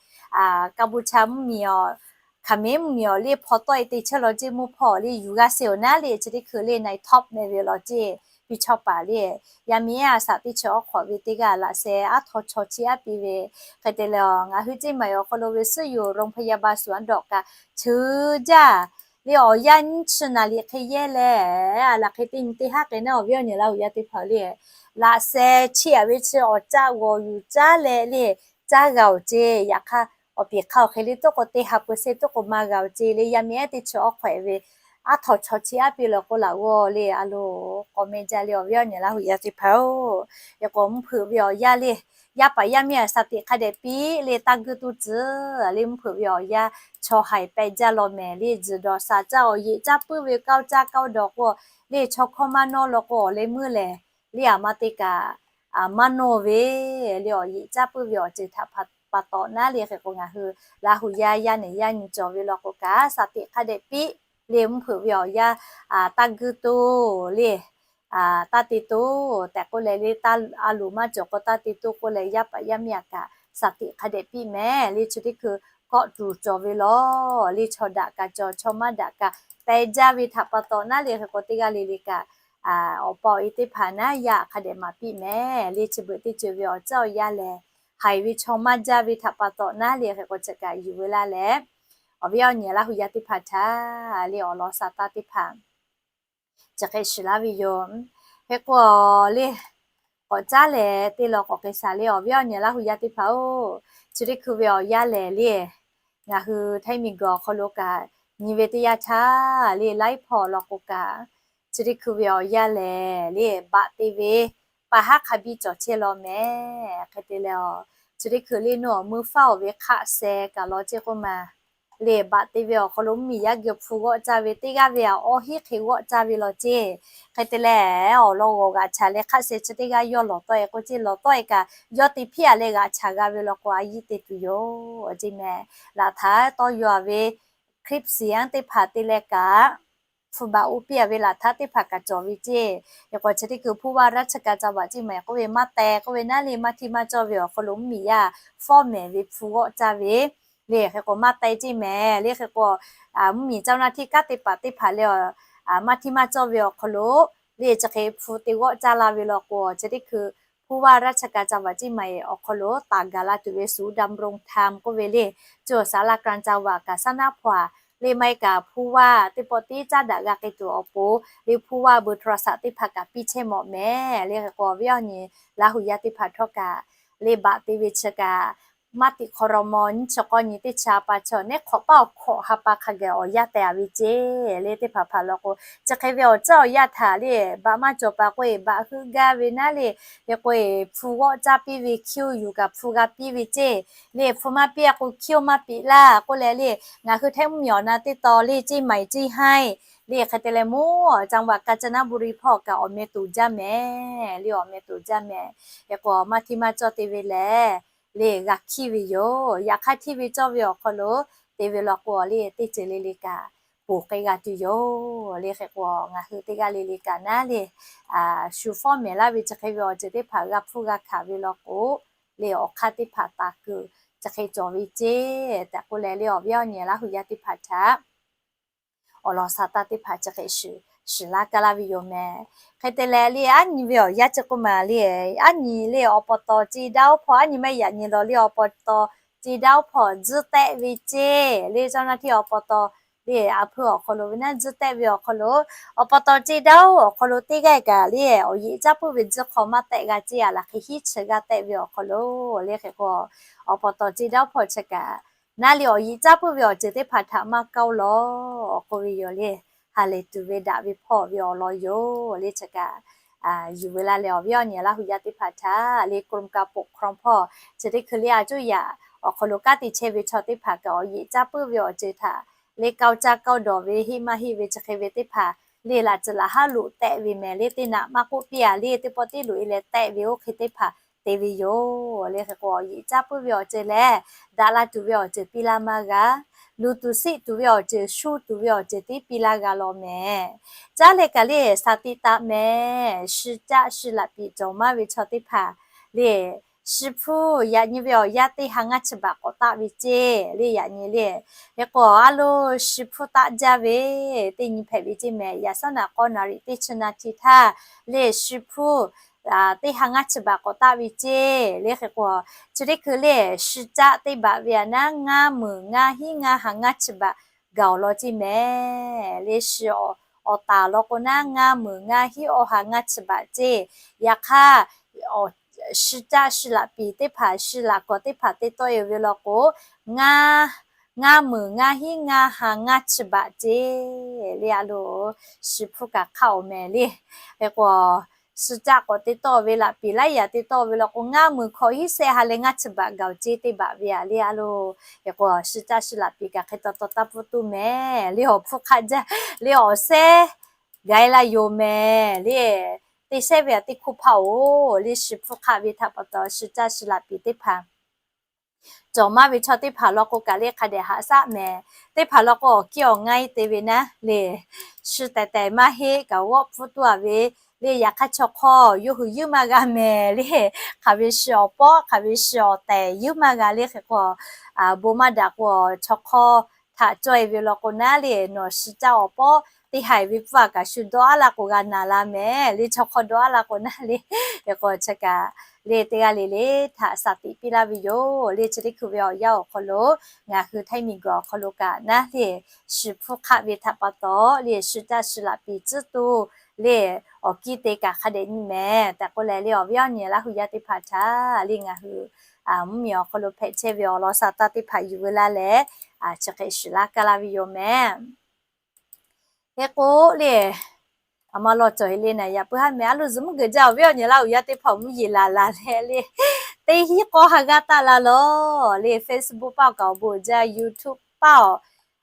Kaˍbuˍchaˍ mvuhˇmiˬ awˬ, Hkaˍmeˉ mvuhˇmiˬ awˬ le hpaw tawˆ e te chehˇ law ceˇ, mawˇ hpawˇ le yuˬ g'a sheˍ-oˬ naˉ le. Chi teˇ hkui le นายท็อป meh ve law ceˇ, piˇ chaw paˍ le, yaˇ miˇ ehˉ a shaꞈ teˇ chi awˉ hk'awꞈ ve teˇ g'aˇ laꞈ sheh aˉ htaw chaw cheˇ aˉ piˇ ve. Hk'e te leh, ngaˬ hui ceˇ maˬ awˬ hk'aw lo ve suhˉ yoˬ โรงพยาบาลสวนดอก kaꞈ cheuˬ jaˇ le. Awˬ yanˇ nyiˇ chi naˍ liꞈ hk'e yehˇ leh, a laˬ hk'e teˇ nyi teˇ haˉ k'ai naˉ, awˬ viˉ awˬ nyi Laˇ huˍ yaˇ teˇ hpaˍ le, laꞈ sheh cheˇ a ve chi awˬ caˆ g'awˬ yuˬ caˉ leh le, caˇ g'a-oˬ ceˇ. Yaꞈ hk'aˇ, awˬ piˍ hk'a awˬ hk'e le toˆ k'o, teˇ ha เปอร์เซ็นต์ toˆ k'o maˇ g'a-oˬ ceˇ le. Yaˇ miˇ ehˉ teˇ chi awˉ hk'awꞈ ve aˉ htaw chaw cheˇ aˉ piˇ law k'o, laꞈ g'awˇ le a lo k'awꞈ meh jaˇ le, awˬ viˉ awˬ nyi Laˇ huˍ yaˇ teˇ hpaˍ-oˬ. Hk'e k'o, mvuhˇ hpeuꞈ ve awˬ yanˇ le, yaˇ paˍ yaˇ miˇ a shaˍ tiꞈ hk'a dehꞈ piˇ le, taˇ guiˇ tuˇ tcuhˉ le, mvuhˇ hpeuꞈ ve awˬ yanˇ chaw haiˬ peh jaˇ law mehˍ le, tzuhˬ dawˬ shaˍ caˇ awˬ yeꞈ caˇ puiˉ ve, kaoˇ caˇ kaoˇ dawˬ k'o le, chaw hkawˇ maˇ nawˇ law k'o, awˬ leh meuˇ lehˬ le, a ma te kaꞈ maˇ nawˇ ve le, awˬ yeꞈ caˇ puiˉ ve awˬ ceuˬ htaꞈ pa taw naˉ le. Hk'e k'o, ngaˬ hui Laˇ huˍ yaˇ yaˇ nehˬ yaˇ nyi cawˬ ve law k'o kaꞈ, shaˍ tiꞈ hk'a dehꞈ piˇ le, mvuhˇ hpeuꞈ ve awˬ yanˇ taˇ guiˇ tuˬ le, taˇ te tuˬ tehꞈ k'oˆ leh le, a loˍ maˇ cawˬ k'o taˇ te tuˬ k'oˆ leh, yaˇ paˍ yaˇ miˇ a kaꞈ shaˍ tiꞈ hk'a dehꞈ piˇ mehˍ le. Chi teˇ hkui kawˆ tuˬ cawˬ ve law le, chaw daꞈ kaꞈ cawˬ, chaw maˇ daꞈ kaꞈ peh jaˇ ve htaꞈ pa taw naˉ le. Hk'e k'o, teˇ g'aˇ le le kaꞈ awˬ pa awˬ e teˇ hpaˍ naˉ yaˇ hk'a dehꞈ maˍ piˇ mehˍ le. Chi beuꞈ teˇ ceuˬ ve awˬ caˇ awˬ yanˇ lehˬ, haiˬ ve chaw maˇ jaˇ ve htaꞈ pa taw naˉ le. Hk'e k'o, chi kaꞈ yuˬ veu laˇ leh, awˬ viˉ awˬ nyi Laˇ huˍ yaˇ teˇ hpaˍ htaꞈ le awˬ lawn sa taˇ teˇ hpaˍ chi hk'e shiˍ laˇ ve yoˬ. Hk'e k'o le, k'awꞈ caˉ lehˬ te law k'awꞈ k'ai shaˍ le, awˬ viˉ awˬ nyi Laˇ huˍ yaˇ teˇ hpaˍ-oˬ. Chi teˇ hkui ve awˬ yanˇ lehˬ le, ngaˬ hui Htaiˇ miˬ guiˬ awˬ hk'aw lo kaꞈ nyi ve teˇ yanˇ htaˇ le, laiˉ hpawˇ law k'o kaꞈ, chi teˇ hkui ve awˬ yanˇ lehˬ le, baꞈ te ve pa haˉ hk'a biˇ cawˬ chehˇ law mehˍ. Hk'e te leh, chi teˇ hkui le nuˇ awˬ meuˇ faˉ-oˬ ve hk'aˆ sheh kaꞈ law ceˇ k'oˆ ma le, baꞈ te ve awˬ hk'aw lo mvuhˇmiˬ yaˇ geh hpu g'awˆ caˇ ve teˇ g'aˇ ve a awˇ hiˉ hk'e g'awˆ caˇ ve law ceˇ. Hk'e te leh, awˬ lawn g'awˬ g'aꞈ chaꞈ leh hk'aˆ sheh chi teˇ g'aˇ yawˇ lawˬ tawˆ e k'o ceˇ, lawˬ tawˆ e kaꞈ yawˇ te hpiˇ a leh g'aꞈ chaꞈ g'a ve law k'o, a yiˇ te tuˬ yoˬ ceˇ mehˍ. Laꞈ htaˇ tawˇ yaw a ve คลิปเสียง teˇ hpaˍ te leh kaꞈ, hpu baꞈ uˉ piˇ a ve laꞈ htaˇ teˇ hpaˍ kaꞈ cawˬ ve ceˇ. Hk'e k'o, chi teˇ hkui ผู้ว่าราชการจังหวัดเชียงใหม่ k'oˆ ve maˇ teh k'oˆ ve naˉ le, maˇ htiˇ maˇ cawˇ ve awˬ hk'aw lo mvuhˇmiˬ yaˇ fawˉ mehˍ ve hpu g'awˆ caˇ ve le. Hk'e k'o, maˇ teh ceˇ mehˍ le. Hk'e k'o, mvuhˇmiˬ เจ้าหน้าที่ kanˉ te paˍ teˇ hpaˍ leh, maˇ htiˇ maˇ cawˇ ve awˬ hk'aw lo le, chi hk'e hpu te g'awˆ caˇ la ve law k'o, chi teˇ hkui ผู้ว่าราชการจังหวัดเชียงใหม่ awˬ hk'aw lo taˍ gaˬ la tuˬ ve ศูนย์ดำรงธรรม k'oˆ ve le, co saˍ laˇ กลางจังหวัด kaꞈ saˉ naˉ hpaw a le maˇ heˆ kaꞈ ผู้ว่า teˇ pawˆ tiˉ caˉ daꞈ g'a k'ai tuˬ awˬ pon le ผู้ว่า เบอร์โทรศัพท์ teˇ hpaˍ kaꞈ piˇ chehˇ mawˬ mehˍ. Le hk'e k'o awˬ viˉ awˬ nyi Laˇ huˍ yaˇ teˇ hpaˍ htawˇ kaꞈ le baꞈ te ve chi kaꞈ maˇ tiꞈ hk'aw raw maw nyiˇ chi k'awˇ nyi teˇ chi ha pa chi neˉ hk'awꞈ paˇ awˬ hkawꞈ ha pa hk'a gaˬ awˬ yaˇ teh a ve ceˇ. Le teˇ hpaˍ hpaˍ law k'o chi hk'e ve awˬ tcuhˉ awˬ yaˇ htaꞈ le baꞈ maˇ cawˬ paˍ k'oˆ e baꞈ heuˆ gaˇ ve naˉ le, hk'e k'o e hpu g'awˆ caˇ piˇ ve คิว yuˬ kaꞈ hpu g'a piˇ ve ceˇ. Le hpu maˇ piˇ a k'o คิว maˇ piˇ laˇ k'oˆ leh le ngaˬ hui htaiˇ mvuhˇmiˬ awˬ na teˇ taw le ceˇ เชียงใหม่ ceˇ เชียงราย le hk'e te leh mvuhˇ จังหวัดกาญจนบุรี hpawˇ kaꞈ awˬ meh toˍ jaˇ mehˍ. Le awˬ meh toˍ jaˇ mehˍ. Hk'e k'o maˇ htiˇ maˇ cawˇ te ve lehˬ le g'a hkiˇ ve yoˬ. Yaꞈ hk'aˇ htiˇ ve cawˇ ve awˬ hk'aw lo te ve law k'o le teˇ ceuˬ le le kaꞈ ponˬ k'ai g'a tuˬ yoˬ. Le hk'e k'o ngaˬ hui teˇ g'aˇ le le kaꞈ naˉ le shu fawˉ mehˍ laˇ ve chi hk'e ve awˬ ceuˬ teˇ hpaˍ g'a hpfuhˇ g'a hkanˍ ve law k'o le awˬ hk'aˇ teˇ hpaˍ taˍ kuiˬ chi hk'e cawˬ ve ceˇ tehꞈ k'oˆ leh le awˬ viˉ awˬ nyi Laˇ huˍ yaˇ teˇ hpaˍ htaꞈ awˬ lawn sha taˇ teˇ hpaˍ chi hk'e shiˍ laˇ kaˇ laˇ ve yoˬ mehˍ. Hk'e te leh le aˉ nyi ve awˬ yaˇ chi k'oˆ maˬ le, aˉ nyi le awˬ pa taw ceˇ daˇ oˉ hpawˇ aˉ nyi maˇ yaꞈ nyi law le awˬ pa taw ceˇ daˇ oˉ hpawˇ tzuhˇ tehˆ ve ceˇ. Le เจ้าหน้าที่ awˬ pa taw le a hpeuˇ awˬ hk'aw lo ve naˉ tzuhˇ tehˆ ve awˬ hk'aw lo awˬ pa taw ceˇ daˇ oˉ awˬ hk'aw lo teˇ g'aˇ kaꞈ le awˬ yeꞈ caˉ puiˉ ve tzuhˇ hk'aw maˇ tehˆ g'a ceˇ a laˬ hk'e hiˉ chi g'aˇ tehˆ ve awˬ hk'aw lo le hk'e k'o awˬ pa taw ceˇ daˇ oˉ hpawˇ chi kaꞈ naˉ le awˬ yeꞈ caˉ puiˉ ve awˬ ceuˬ teˇ hpaˍ htaꞈ maˇ kawˆ lawˬ k'oˆ ve yoˬ le. Ha lehˬ tuˬ ve daꞈ ve hpawˇ ve awˬ lawn yoˬ le chi kaꞈ yuˬ ve laˇ leh awˬ viˉ awˬ nyi Laˇ huˍ yaˇ teˇ hpaˍ htaꞈ le กรมการปกครอง hpawˇ chi teˇ hkui le a coˇ yaꞈ awˬ hk'aw lo kanˉ te chehˇ ve chaw teˇ hpaˍ kaꞈ awˬ yeꞈ caˉ puiˉ ve awˬ ceuˬ htaꞈ le kawˆ caˇ kawˆ dawˬ ve heˆ maˇ heˆ ve chi hk'e ve teˇ hpaˍ le laꞈ tcuh laꞈ haˉ loꞈ tehˆ ve mehˍ le teˇ naꞈ maˇ k'oˆ piˇ a le teˇ pawˆ tiˉ loꞈ e leh tehˆ ve oˇ hk'e teˇ hpaˍ te ve yoˬ. Le hk'e k'o awˬ yeꞈ caˉ puiˉ ve awˬ ceuˬ lehˬ daꞈ la tuˬ ve awˬ ceuˬ piˇ laˇ maˇ g'a. Luˬ tuˬ siˆ tuˬ ve awˬ ceuˬ shu tuˬ ve awˬ ceuˬ tiˉ piˇ laˇ g'a law mehˍ. Caˉ leh kaꞈ le shaˍ tiꞈ taˍ mehˍ. Shi caˆ shi laꞈ piˍ cawˬ maˇ ve chaw teˇ hpaˍ le shi hpuˇ yaꞈ nyi ve awˬ yaˇ teˇ ha ngaˇ chi baꞈ k'awꞈ taˆ ve ceˇ le yaꞈ nyi le. Hk'e k'o a lo shi hpuˇ taˆ jaˇ ve teˇ nyi hpehꞈ ve ceˇ mehˍ. Yaꞈ saˉ naꞈ k'aw naˍ riˍ teˇ chi na hti htaˇ le shi hpuˇ teˇ ha ngaˇ chi baꞈ k'awꞈ taˆ ve ceˇ. Le hk'e k'o chi teˇ hkui le shi caˆ teˇ baꞈ ve a naˉ ngaˇ meunˍ ngaˇ hiˉ ngaˇ ha ngaˇ chi baꞈ gaˬ awˬ lawn ceˇ mehˍ. Le shi awˬ taˍ law k'o naˉ ngaˇ meunˍ ngaˇ hiˉ awˬ ha ngaˇ chi baꞈ ceˇ. Yaꞈ hk'aˇ shi caˆ shi laꞈ piˍ teˇ hpaˍ shi laꞈ kawˍ teˇ hpaˍ te tawˆ e ve law k'o ngaˇ meunˍ ngaˇ hiˉ ngaˇ ha ngaˇ chi baꞈ ceˇ. Le a lo shi hpuˇ kaꞈ hk'aˆ awˬ mehˍ le. Hk'e k'o shi caˆ k'awꞈ te tawˆ ve laꞈ piˍ laiˉ yaꞈ te tawˆ ve law k'o ngaˇ meunˍ hkawꞈ hiˉ sehˆ ha leh ngaˇ chi baꞈ gaˬ ceˇ teˇ baꞈ ve a le a lo. Hk'e k'o shi caˆ shi laꞈ piˍ kaꞈ hk'e taw taw taˇ pfuhˇ tuˬ mehˍ. Le awˬ hpuˇ hk'aˆ jaˇ le awˬ sehˉ gaˬ e la yoˬ mehˍ le. Teˇ sehˉ ve a teˇ hkuˇ hpaˇ oˬ le shi hpuˇ hk'aˆ ve htaꞈ pa taw shi caˆ shi laꞈ piˍ teˇ hpaˍ cawˬ maˇ ve chaw teˇ hpaˍ law k'o kaꞈ le hk'a dehꞈ haꞈ shaˆ mehˍ. Teˇ hpaˍ law k'o awˬ kiˇ awˬ ngaˇ e te ve naˉ le shi tehˬ tehˬ maˇ heˆ kaꞈ g'awˆ pfuhˇ tuˬ a ve le. Yaꞈ hk'aˇ chaw hk'aw yawˇ hui yuˇ maˇ g'a mehˍ le. Hk'aˬ ve shi awˬ pawˆ hk'aˬ ve shi awˬ tehˬ yuˇ maˇ g'a le. Hk'e k'o bon maˇ daꞈ k'o chaw hk'aw htaꞈ cawˇ e ve law k'o naˉ le nawˬ shi caˆ awˬ pawˆ teˇ haiˬ ve pfuhˇ a kaꞈ shu dawˇ aˉ la k'o g'a naˍ la mehˍ le. Chaw hk'aw dawˇ aˉ la k'o naˉ le. Hk'e k'o chi kaꞈ le teˇ g'aˇ le le htaꞈ shaˍ tiꞈ piˇ laˇ ve yoˬ. Le chi teˇ hkui ve awˬ yanˇ awˬ hk'aw lo ngaˬ hui htaiˇ miˬ guiˬ awˬ hk'aw lo kaꞈ naˉ le shi hpuˇ hk'aˆ ve htaꞈ pa taw le shi caˆ shi laꞈ piˍ tcuhˉ tuˬ le awˬ kiˇ te kaꞈ hk'a dehꞈ nyi mehˍ tehꞈ k'oˆ leh le awˬ viˉ awˬ nyi Laˇ huˍ yaˇ teˇ hpaˍ htaꞈ le ngaˬ hui mvuhˇmiˬ awˬ hk'aw lo hpehꞈ chehˇ ve awˬ lawn sha taˇ teˇ hpaˍ yuˬ ve laˇ leh chi hk'e shiˍ laˇ kaˇ laˇ ve yoˬ mehˍ. Hk'e k'o le a ma law cawˬ heˆ le naˍ yaꞈ puiˉ haˉ mehˍ. A lo zuhꞈ mvuhˇ geuꞈ jaˇ awˬ viˉ awˬ nyi Laˇ huˍ yaˇ teˇ hpaˍ awˬ mvuhˇ yeˬ laˬ laˬ leh le teˇ hinˉ k'awˇ ha g'aˇ taˆ la lawˬ le. Facebook paˇ awˬ kaꞈ awˬ bon uiˍ jaˇ, YouTube paˇ awˬ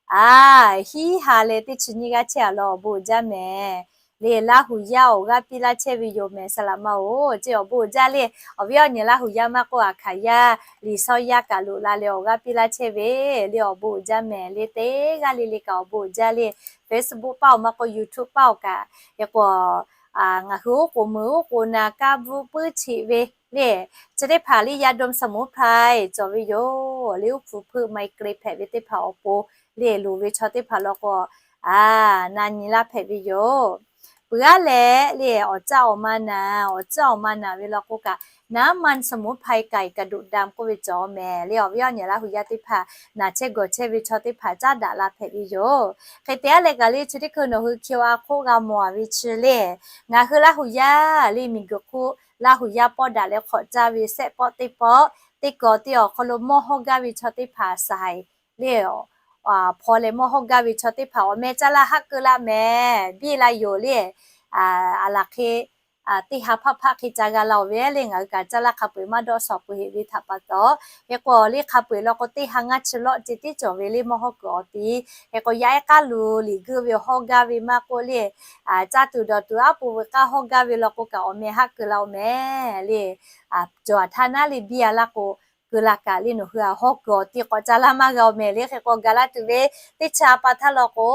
a hiˉ ha leh teˇ chi nyiˇ g'aˇ chehˇ a law awˬ bon uiˍ jaˇ mehˍ. Le Laˇ huˍ yaˇ awˬ g'aˇ piˇ laˇ chehˇ ve yoˬ mehˍ. Saˍ laꞈ ma oˬ ceˇ awˬ bon uiˍ jaˇ le. Awˬ viˉ awˬ nyi Laˇ huˍ yaˇ maˇ k'oˆ a hkanˍ yaˇ liꞈ shawˉ yaˇ kaꞈ loꞈ la leh awˬ g'aˇ piˇ laˇ chehˇ ve le awˬ bon uiˍ jaˇ mehˍ. Le teˇ g'aˇ le le kaꞈ awˬ bon uiˍ jaˇ le. Facebook paˇ awˬ maˇ k'oˆ YouTube paˇ awˬ kaꞈ hk'e k'o ngaˬ hui oˉ k'oˍ meuˍ oˉ k'oˍ na kaˇ bvuhˆ puiˉ cheꞈ ve le chi teˇ hpaˍ le ยาดมสมุนไพร cawˬ ve yoˬ. Le uˉ hpu hpeuˆ ไมเกรน hpehꞈ ve teˇ hpaˍ awˬ pon le loˍ ve chaw teˇ hpaˍ law k'o a na nyi laˇ hpehꞈ ve yoˬ. Peuˬ aˉ leh le awˬ caˇ awˬ ma naˬ, awˬ caˇ awˬ ma naˬ ve law k'o kaꞈ, น้ำมันสมุนไพรไก่กระดูกดำ k'oˆ ve cawˬ mehˍ le. Awˬ viˉ awˬ nyi Laˇ hu yaˇ teˇ hpaˍ naˬ chehˇ gawˬ chehˇ ve chaw teˇ hpaˍ caˉ daꞈ la hpehꞈ ve yoˬ. Hk'e te aˉ leh kaꞈ le chi teˇ hkui nawˬ hui Q R code g'a mawˬ ve chi le, ngaˬ hui Laˇ hu yaˇ le miˬguiˬ hk'oˆ Laˇ hu yaˇ pawˆ daꞈ leh hk'awꞈ caˇ ve sehˆ pawˆ teˇ pawˆ teˇ kawˍ teˇ awˬ hk'aw lo mawˇ hawˇ gaˇ ve chaw teˇ hpaˍ saiˍ le hpaw leh mawˇ hawˇ gaˇ ve chaw teˇ hpaˍ awˬ meh caˇ laˇ haˆ keu laˇ mehˍ. Biˇ la yoˬ le. A laˬ hk'e teˇ ha hpaˆ hpaˆ hk'e ca g'a la-oˬ ve le, ngaˬ hui kaꞈ caˇ laˇ hk'a peu-eˬ maˇ dawˆ shawˍ peuˬ heꞈ ve htaꞈ pa taw, hk'e k'o le hk'a peu-eˬ law k'o teˇ ha ngaˇ chi lawˆ ce tiˉ cawˬ ve le mawˇ hawˇ kuiˬ awˬ ti. Hk'e k'o yaˇ ehˉ k'aˉ lu liꞈ guˇ ve hawˇ gaˇ ve maˇ k'oˆ le, caˇ tuˬ dawˬ tuˬ aˉ po ve k'aˇ hawˇ gaˇ ve law k'o kaꞈ awˬ meh haˆ keu la-oˬ mehˍ le. Cawˬ aꞈ htaˇ naˉ le biˇ a laˇ k'o, keu la kaꞈ le nawˬ hui a hawˇ kuiˬ awˬ ti k'awꞈ ca laˇ maˇ g'a-oˬ mehˍ le. Hk'e k'o gaˬ laˇ tuˬ ve teˇ chi a pa htaˇ law k'o,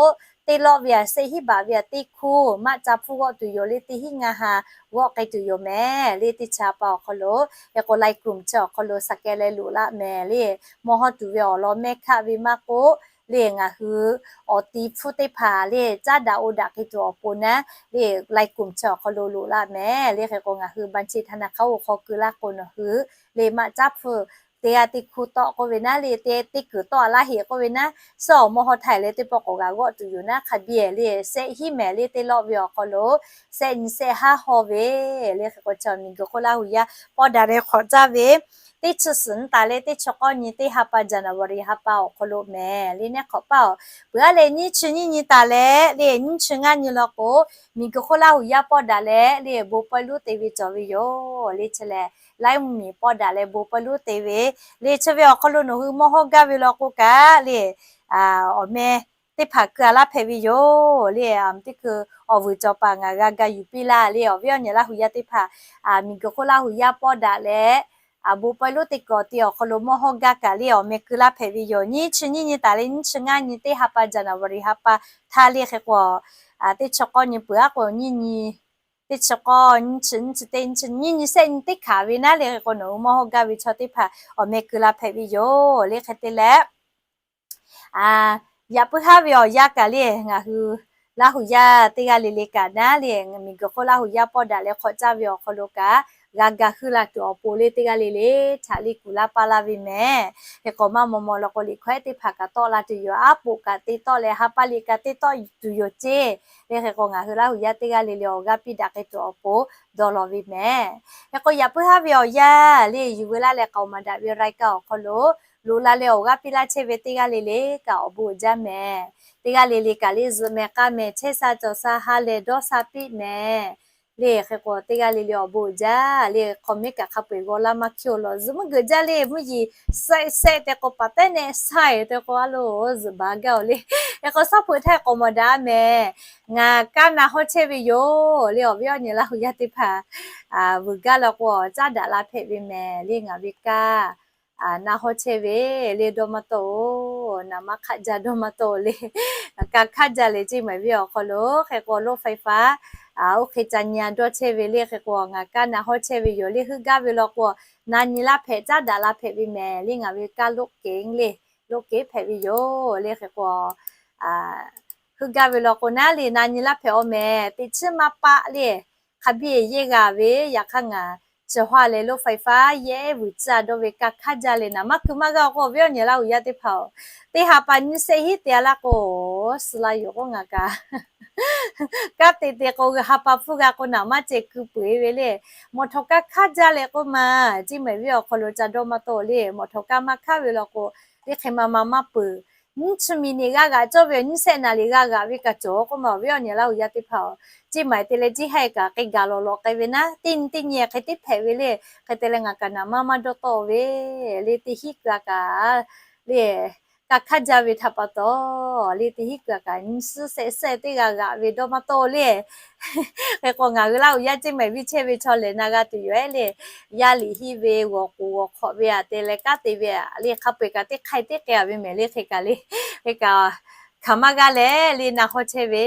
teˇ lawˆ ve a sehˆ hiˉ baꞈ ve a teˇ hkuˇ maˆ ca hpfuhˇ g'awˆ tuˬ yoˬ le, teˇ hiˉ ngaˇ ha g'awˆ k'ai tuˬ yoˬ mehˍ le. Teˇ chi a pa awˬ hk'aw lo, hk'e k'o lai kuˬ chi awˬ hk'aw lo saˍ kehˬ leh loꞈ laˇ mehˍ le. Mawˇ hawˇ tuˬ ve awˬ lawn mehˆ hkaˆ ve maˇ k'oˆ le, ngaˬ hui awˬ ti hpfuhˇ teˇ hpaˍ le caˉ daꞈ oˇ daꞈ k'ai tuˬ awˬ pon naˉ le, lai kuˬ chi awˬ hk'aw lo loꞈ laˇ mehˍ le. Hk'e k'o ngaˬ hui บัญชีธนาคาร awˬ hk'aw keu laˇ k'o nawˬ hui le maˆ caˉ hpfuhˇ teˇ g'aˇ teˇ hkuˇ tawˆ k'oˆ ve naˉ le, teˇ teˇ kuiˬ tawˆ a laˇ heꞈ k'oˆ ve naˉ, suhˉ awˬ mawˇ hawˇ htaˇ leh teˇ pawˆ k'awꞈ g'a g'awˆ tuˬ yoˬ naˉ, hk'a biˇ le sehˆ hiˉ mehˍ le teˇ lawˆ ve awˬ hk'aw lo sehˆ nyi sehˆ haˉ hawˇ ve le. Hk'e k'o chi miˬguiˬ hk'oˆ Laˇ hu yaˇ pawˆ daꞈ leh hk'awꞈ caˇ ve teˇ chi suhˍ nyi taˍ leh teˇ chi k'awˇ nyi teˇ ha pa January ha pa awˬ hk'aw lo mehˍ le. Neˇ hk'awꞈ paˇ-oˬ, peuˬ aˉ leh nyiˇ chi nyiˇ nyi taˍ leh le nyiˇ chi ngaˇ nyi law k'o, miˬguiˬ hk'oˆ Laˇ hu yaˇ pawˆ daꞈ leh le bon pawehˇ lonˉ te ve cawˬ ve yoˬ le. Chi lehˬ laiˉ mvuhˇmiˬ pawˆ daꞈ leh bon pawehˇ lonˉ te ve le. Chi ve awˬ hk'aw lo nawˬ hui mawˇ hawˇ gaˇ ve law k'o kaꞈ le awˬ meh teˇ hpaˍ keu a laˇ hpehꞈ ve yoˬ le. Teˇ hkui awˬ vuiˬ cawˬ paˍ ngaˬ g'a ga yuˬ piˇ laˇ le. Awˬ viˉ awˬ nyi Laˇ hu yaˇ teˇ hpaˍ miˬguiˬ hk'oˆ Laˇ hu yaˇ pawˆ daꞈ leh bon pawehˇ lonˉ teˇ kawˍ te awˬ hk'aw lo mawˇ hawˇ gaˇ kaꞈ le awˬ meh keu laˇ hpehꞈ ve yoˬ. Nyiˇ chi nyiˇ nyi taˍ leh nyiˇ chi ngaˇ nyi teˇ ha pa January ha pa htaˇ le. Hk'e k'o teˇ chi k'awˇ nyi peuˬ aˉ k'o nyiˇ nyi, teˇ chi k'awˇ nyiˇ chi, nyiˇ chi teˇ, nyiˇ chi nyiˇ nyi sehˆ nyi teˇ hkanˍ ve naˉ le. Hk'e k'o nawˬ hui mawˇ hawˇ gaˇ ve chaw teˇ hpaˍ awˬ meh keu laˇ hpehꞈ ve yoˬ le. Hk'e te leh yaꞈ puiˉ haˉ ve awˬ yanˇ kaꞈ le ngaˬ hui Laˇ hu yaˇ teˇ g'aˇ le le kaꞈ naˉ le miˬguiˬ hk'oˆ Laˇ hu yaˇ pawˆ daꞈ leh hk'awꞈ caˇ ve awˬ hk'aw lo kaꞈ g'a ga heuˆ la tuˬ awˬ pon le teˇ g'aˇ le le htaꞈ le kuˬ laˇ paˇ laˇ ve mehˍ. Hk'e k'o maˇ maw maw law k'o liꞈ hkawehˉ teˇ hpaˍ kaꞈ tawˆ la tuˬ yoˬ. Aˉ poꞈ kaꞈ te tawˆ leh ha pa liꞈ kaꞈ te tawˆ tuˬ yoˬ ceˇ le. Hk'e k'o ngaˬ hui Laˇ hu yaˇ teˇ g'aˇ le le awˬ g'aˇ piˇ daꞈ k'ai tuˬ awˬ pon dawˇ law ve mehˍ. Hk'e k'o yaꞈ puiˉ haˉ ve awˬ yanˇ le yuˬ veu laˇ leh k'aoˍ maˍ daꞈ ve รายการ awˬ hk'aw lo loꞈ la leh awˬ g'aˇ piˇ laˇ chehˇ ve teˇ g'aˇ le le kaꞈ awˬ bon uiˍ jaˇ mehˍ. Teˇ g'aˇ le le kaꞈ le zuhꞈ mehˍ k'a mehˍ chehˇ sha cawˬ sha ha lehˬ dawˇ sha piˇ mehˍ. Le hk'e k'o teˇ g'aˇ le le awˬ bon uiˍ jaˇ le. Hk'awꞈ mehˉ kaꞈ hk'a peu-eˬ g'aw laˇ maˇ hkiˇ-oˬ law zuhꞈ mvuhˇ geuꞈ jaˇ le mvuhˇ yeˬ sehˆ sehˆ te k'o paˍ tehˉ nehˆ saiˍ te k'o a loˬ zuhꞈ baˬ gaˇ-oˬ le. Hk'e k'o shaˉ hpu htaˇ k'awꞈ mawˬ daꞈ mehˍ. Ngaˬ kaˇ na hawˉ chehˇ ve yoˬ le. Awˬ viˉ awˬ nyi Laˇ hu yaˇ teˇ hpaˍ vuiˬ gaˇ law k'o caˉ daꞈ la hpehꞈ ve mehˍ le. Ngaˬ ve kaˇ na hawˉ chehˇ ve le dawˇ maˇ tawˆ-oˬ. Naˍ maˇ hk'aˆ jaˇ dawˇ maˇ tawˆ-oˬ le. Ka hk'aˇ jaˇ leh ceˇ maˬ ve awˬ hk'aw lo hk'e k'o รถไฟฟ้า oˇ hk'e ca nyi a dawˇ chehˇ ve le. Hk'e k'o ngaˬ kaˇ na hawˉ chehˇ ve yoˬ le. Heuˆ gaˇ ve law k'o na nyi laˇ hpehꞈ caˉ daꞈ la hpehꞈ ve mehˍ le. Ngaˬ ve kaˇ รถเก๋ง le รถเก๋ง hpehꞈ ve yoˬ le. Hk'e k'o heuˆ gaˇ ve law k'o naˉ le na nyi laˇ hpehꞈ-oˬ mehˍ. Teˇ chiˉ maˇ paˆ le hk'a biˇ yehˇ g'a ve. Yaꞈ hk'aˇ ngaˬ chi hawˉ leh รถไฟฟ้า yehˇ vuiˬ ciˇ a dawˇ ve ka hk'aˇ jaˇ leh naˍ maˇ keu maˇ g'aˇ-oˬ k'o awˬ viˉ awˬ nyi Laˇ hu yaˇ teˇ hpaˍ-oˬ, teˇ ha pa nyiˇ sehˆ hiˉ te a laˇ k'o suh la yoˬ k'o ngaˬ kaꞈ kaˇ te te k'o ha pa hpfuhˇ g'a k'o naˍ maˇ ceh keu peu-eˬ ve le. Mawˬ htawꞈ kaˇ hk'aˇ jaˇ leh k'oˆ ma, ceˇ maˬ ve awˬ hk'aw lo ca dawˇ maˇ tawˆ le. Mawˬ htawꞈ kaˇ maˇ hk'aˇ ve law k'o teˇ hk'e ma ma maˇ peuˬ. Nyiˇ chi miˬ niꞈ g'a g'aꞈ cawˇ ve, nyiˇ sehˆ naˍ liꞈ g'a g'aꞈ ve kaꞈ cawˬ k'oˆ ma awˬ viˉ awˬ nyi Laˇ hu yaˇ teˇ hpaˍ-oˬ, ceˇ maˬ te leh ceˇ haiˬ kaꞈ hk'e gaˬ lawˬ lawꞈ k'ai ve naˉ teˇ nyi teˇ nyi hk'e teˇ hpehꞈ ve le. Hk'e te leh ngaˬ kaꞈ naˍ maˇ maˇ dawˇ tawˆ ve le. Teˇ hinˉ keu a kaꞈ le ka hk'aˇ jaˇ ve htaꞈ pa taw le teˇ hinˉ keu a kaꞈ nyiˇ suhˉ sehˆ sehˆ teˇ g'a g'aꞈ ve dawˇ maˇ tawˆ le. Hk'e k'o ngaˬ hui Laˇ hu yaˇ ceˇ maˬ viˇ chehˇ ve chaw lehˬ na g'a tuˬ yoˬ ehˉ le. Yaˇ liꞈ hiˆ ve g'awˬ k'oˍ g'awˬ hk'awꞈ ve aꞈ te leh kanˉ te ve le hk'a peu-eˬ kaꞈ teˇ hk'ai teˇ k'ai a ve mehˍ le. Hk'e kaꞈ le hk'e kaꞈ hkanˍ maˇ g'aˇ leh le na hawˉ chehˇ ve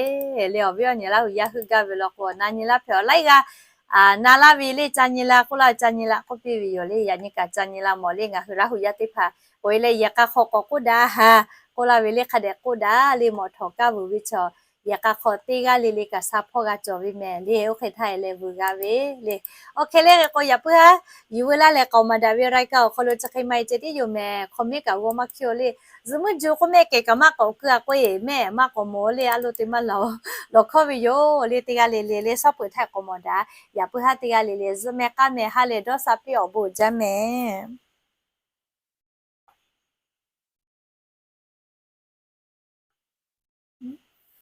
le. Awˬ viˉ awˬ nyi Laˇ hu yaˇ heuˆ gaˇ ve law k'o na nyi laˇ hpehꞈ awˬ laiˉ g'aˇ na laˇ ve le ca nyi la k'oˆ laˇ ca nyi la k'oˆ piˇ ve yoˬ le. Yaꞈ nyi kaꞈ ca nyi la mawˬ le. Ngaˬ hui Laˇ hu yaˇ teˇ hpaˍ k'oꞈ e leh yehˬ k'a hk'aw k'awꞈ k'oˆ daꞈ ha k'oˆ laˇ ve le hk'a dehꞈ k'oˆ daꞈ le. Mawˬ htawꞈ kaˇ vuiˬ ve chaw Yehˬ k'a hk'aw teˇ g'aˇ le le kaꞈ sha hpawˇ g'a cawˬ ve mehˍ le. Oˇ hk'e htaˇ leh vuiˬ g'a ve le. Awˬ hk'e le k'o, yaꞈ puiˉ haˉ yuˬ veu laˇ leh k'awꞈ maˍ daꞈ ve รายการ awˬ hk'aw lo chi hk'e maˇ heˆ ceh tiˉ yoˬ mehˍ. Comment kaꞈ g'aw maˇ hkiˇ-oˬ le. Zuhꞈ muiˉ juˬ k'oˆ mehˆ kehˬ kaꞈ maˇ k'awꞈ keu-a k'o-e mehˆ, maˇ k'awꞈ mawˬ-oˬ le. A lo te maˇ laˬ-oˬ, lawˬ hkawˇ ve yoˬ le. Teˇ g'aˇ le le le shaˉ peuˬ htaˇ k'awꞈ maˍ daꞈ. Yaꞈ puiˉ haˉ teˇ g'aˇ le le zuhꞈ mehˍ k'aˇ mehˍ ha lehˬ dawˇ sha piˇ awˬ bon jaˇ mehˍ.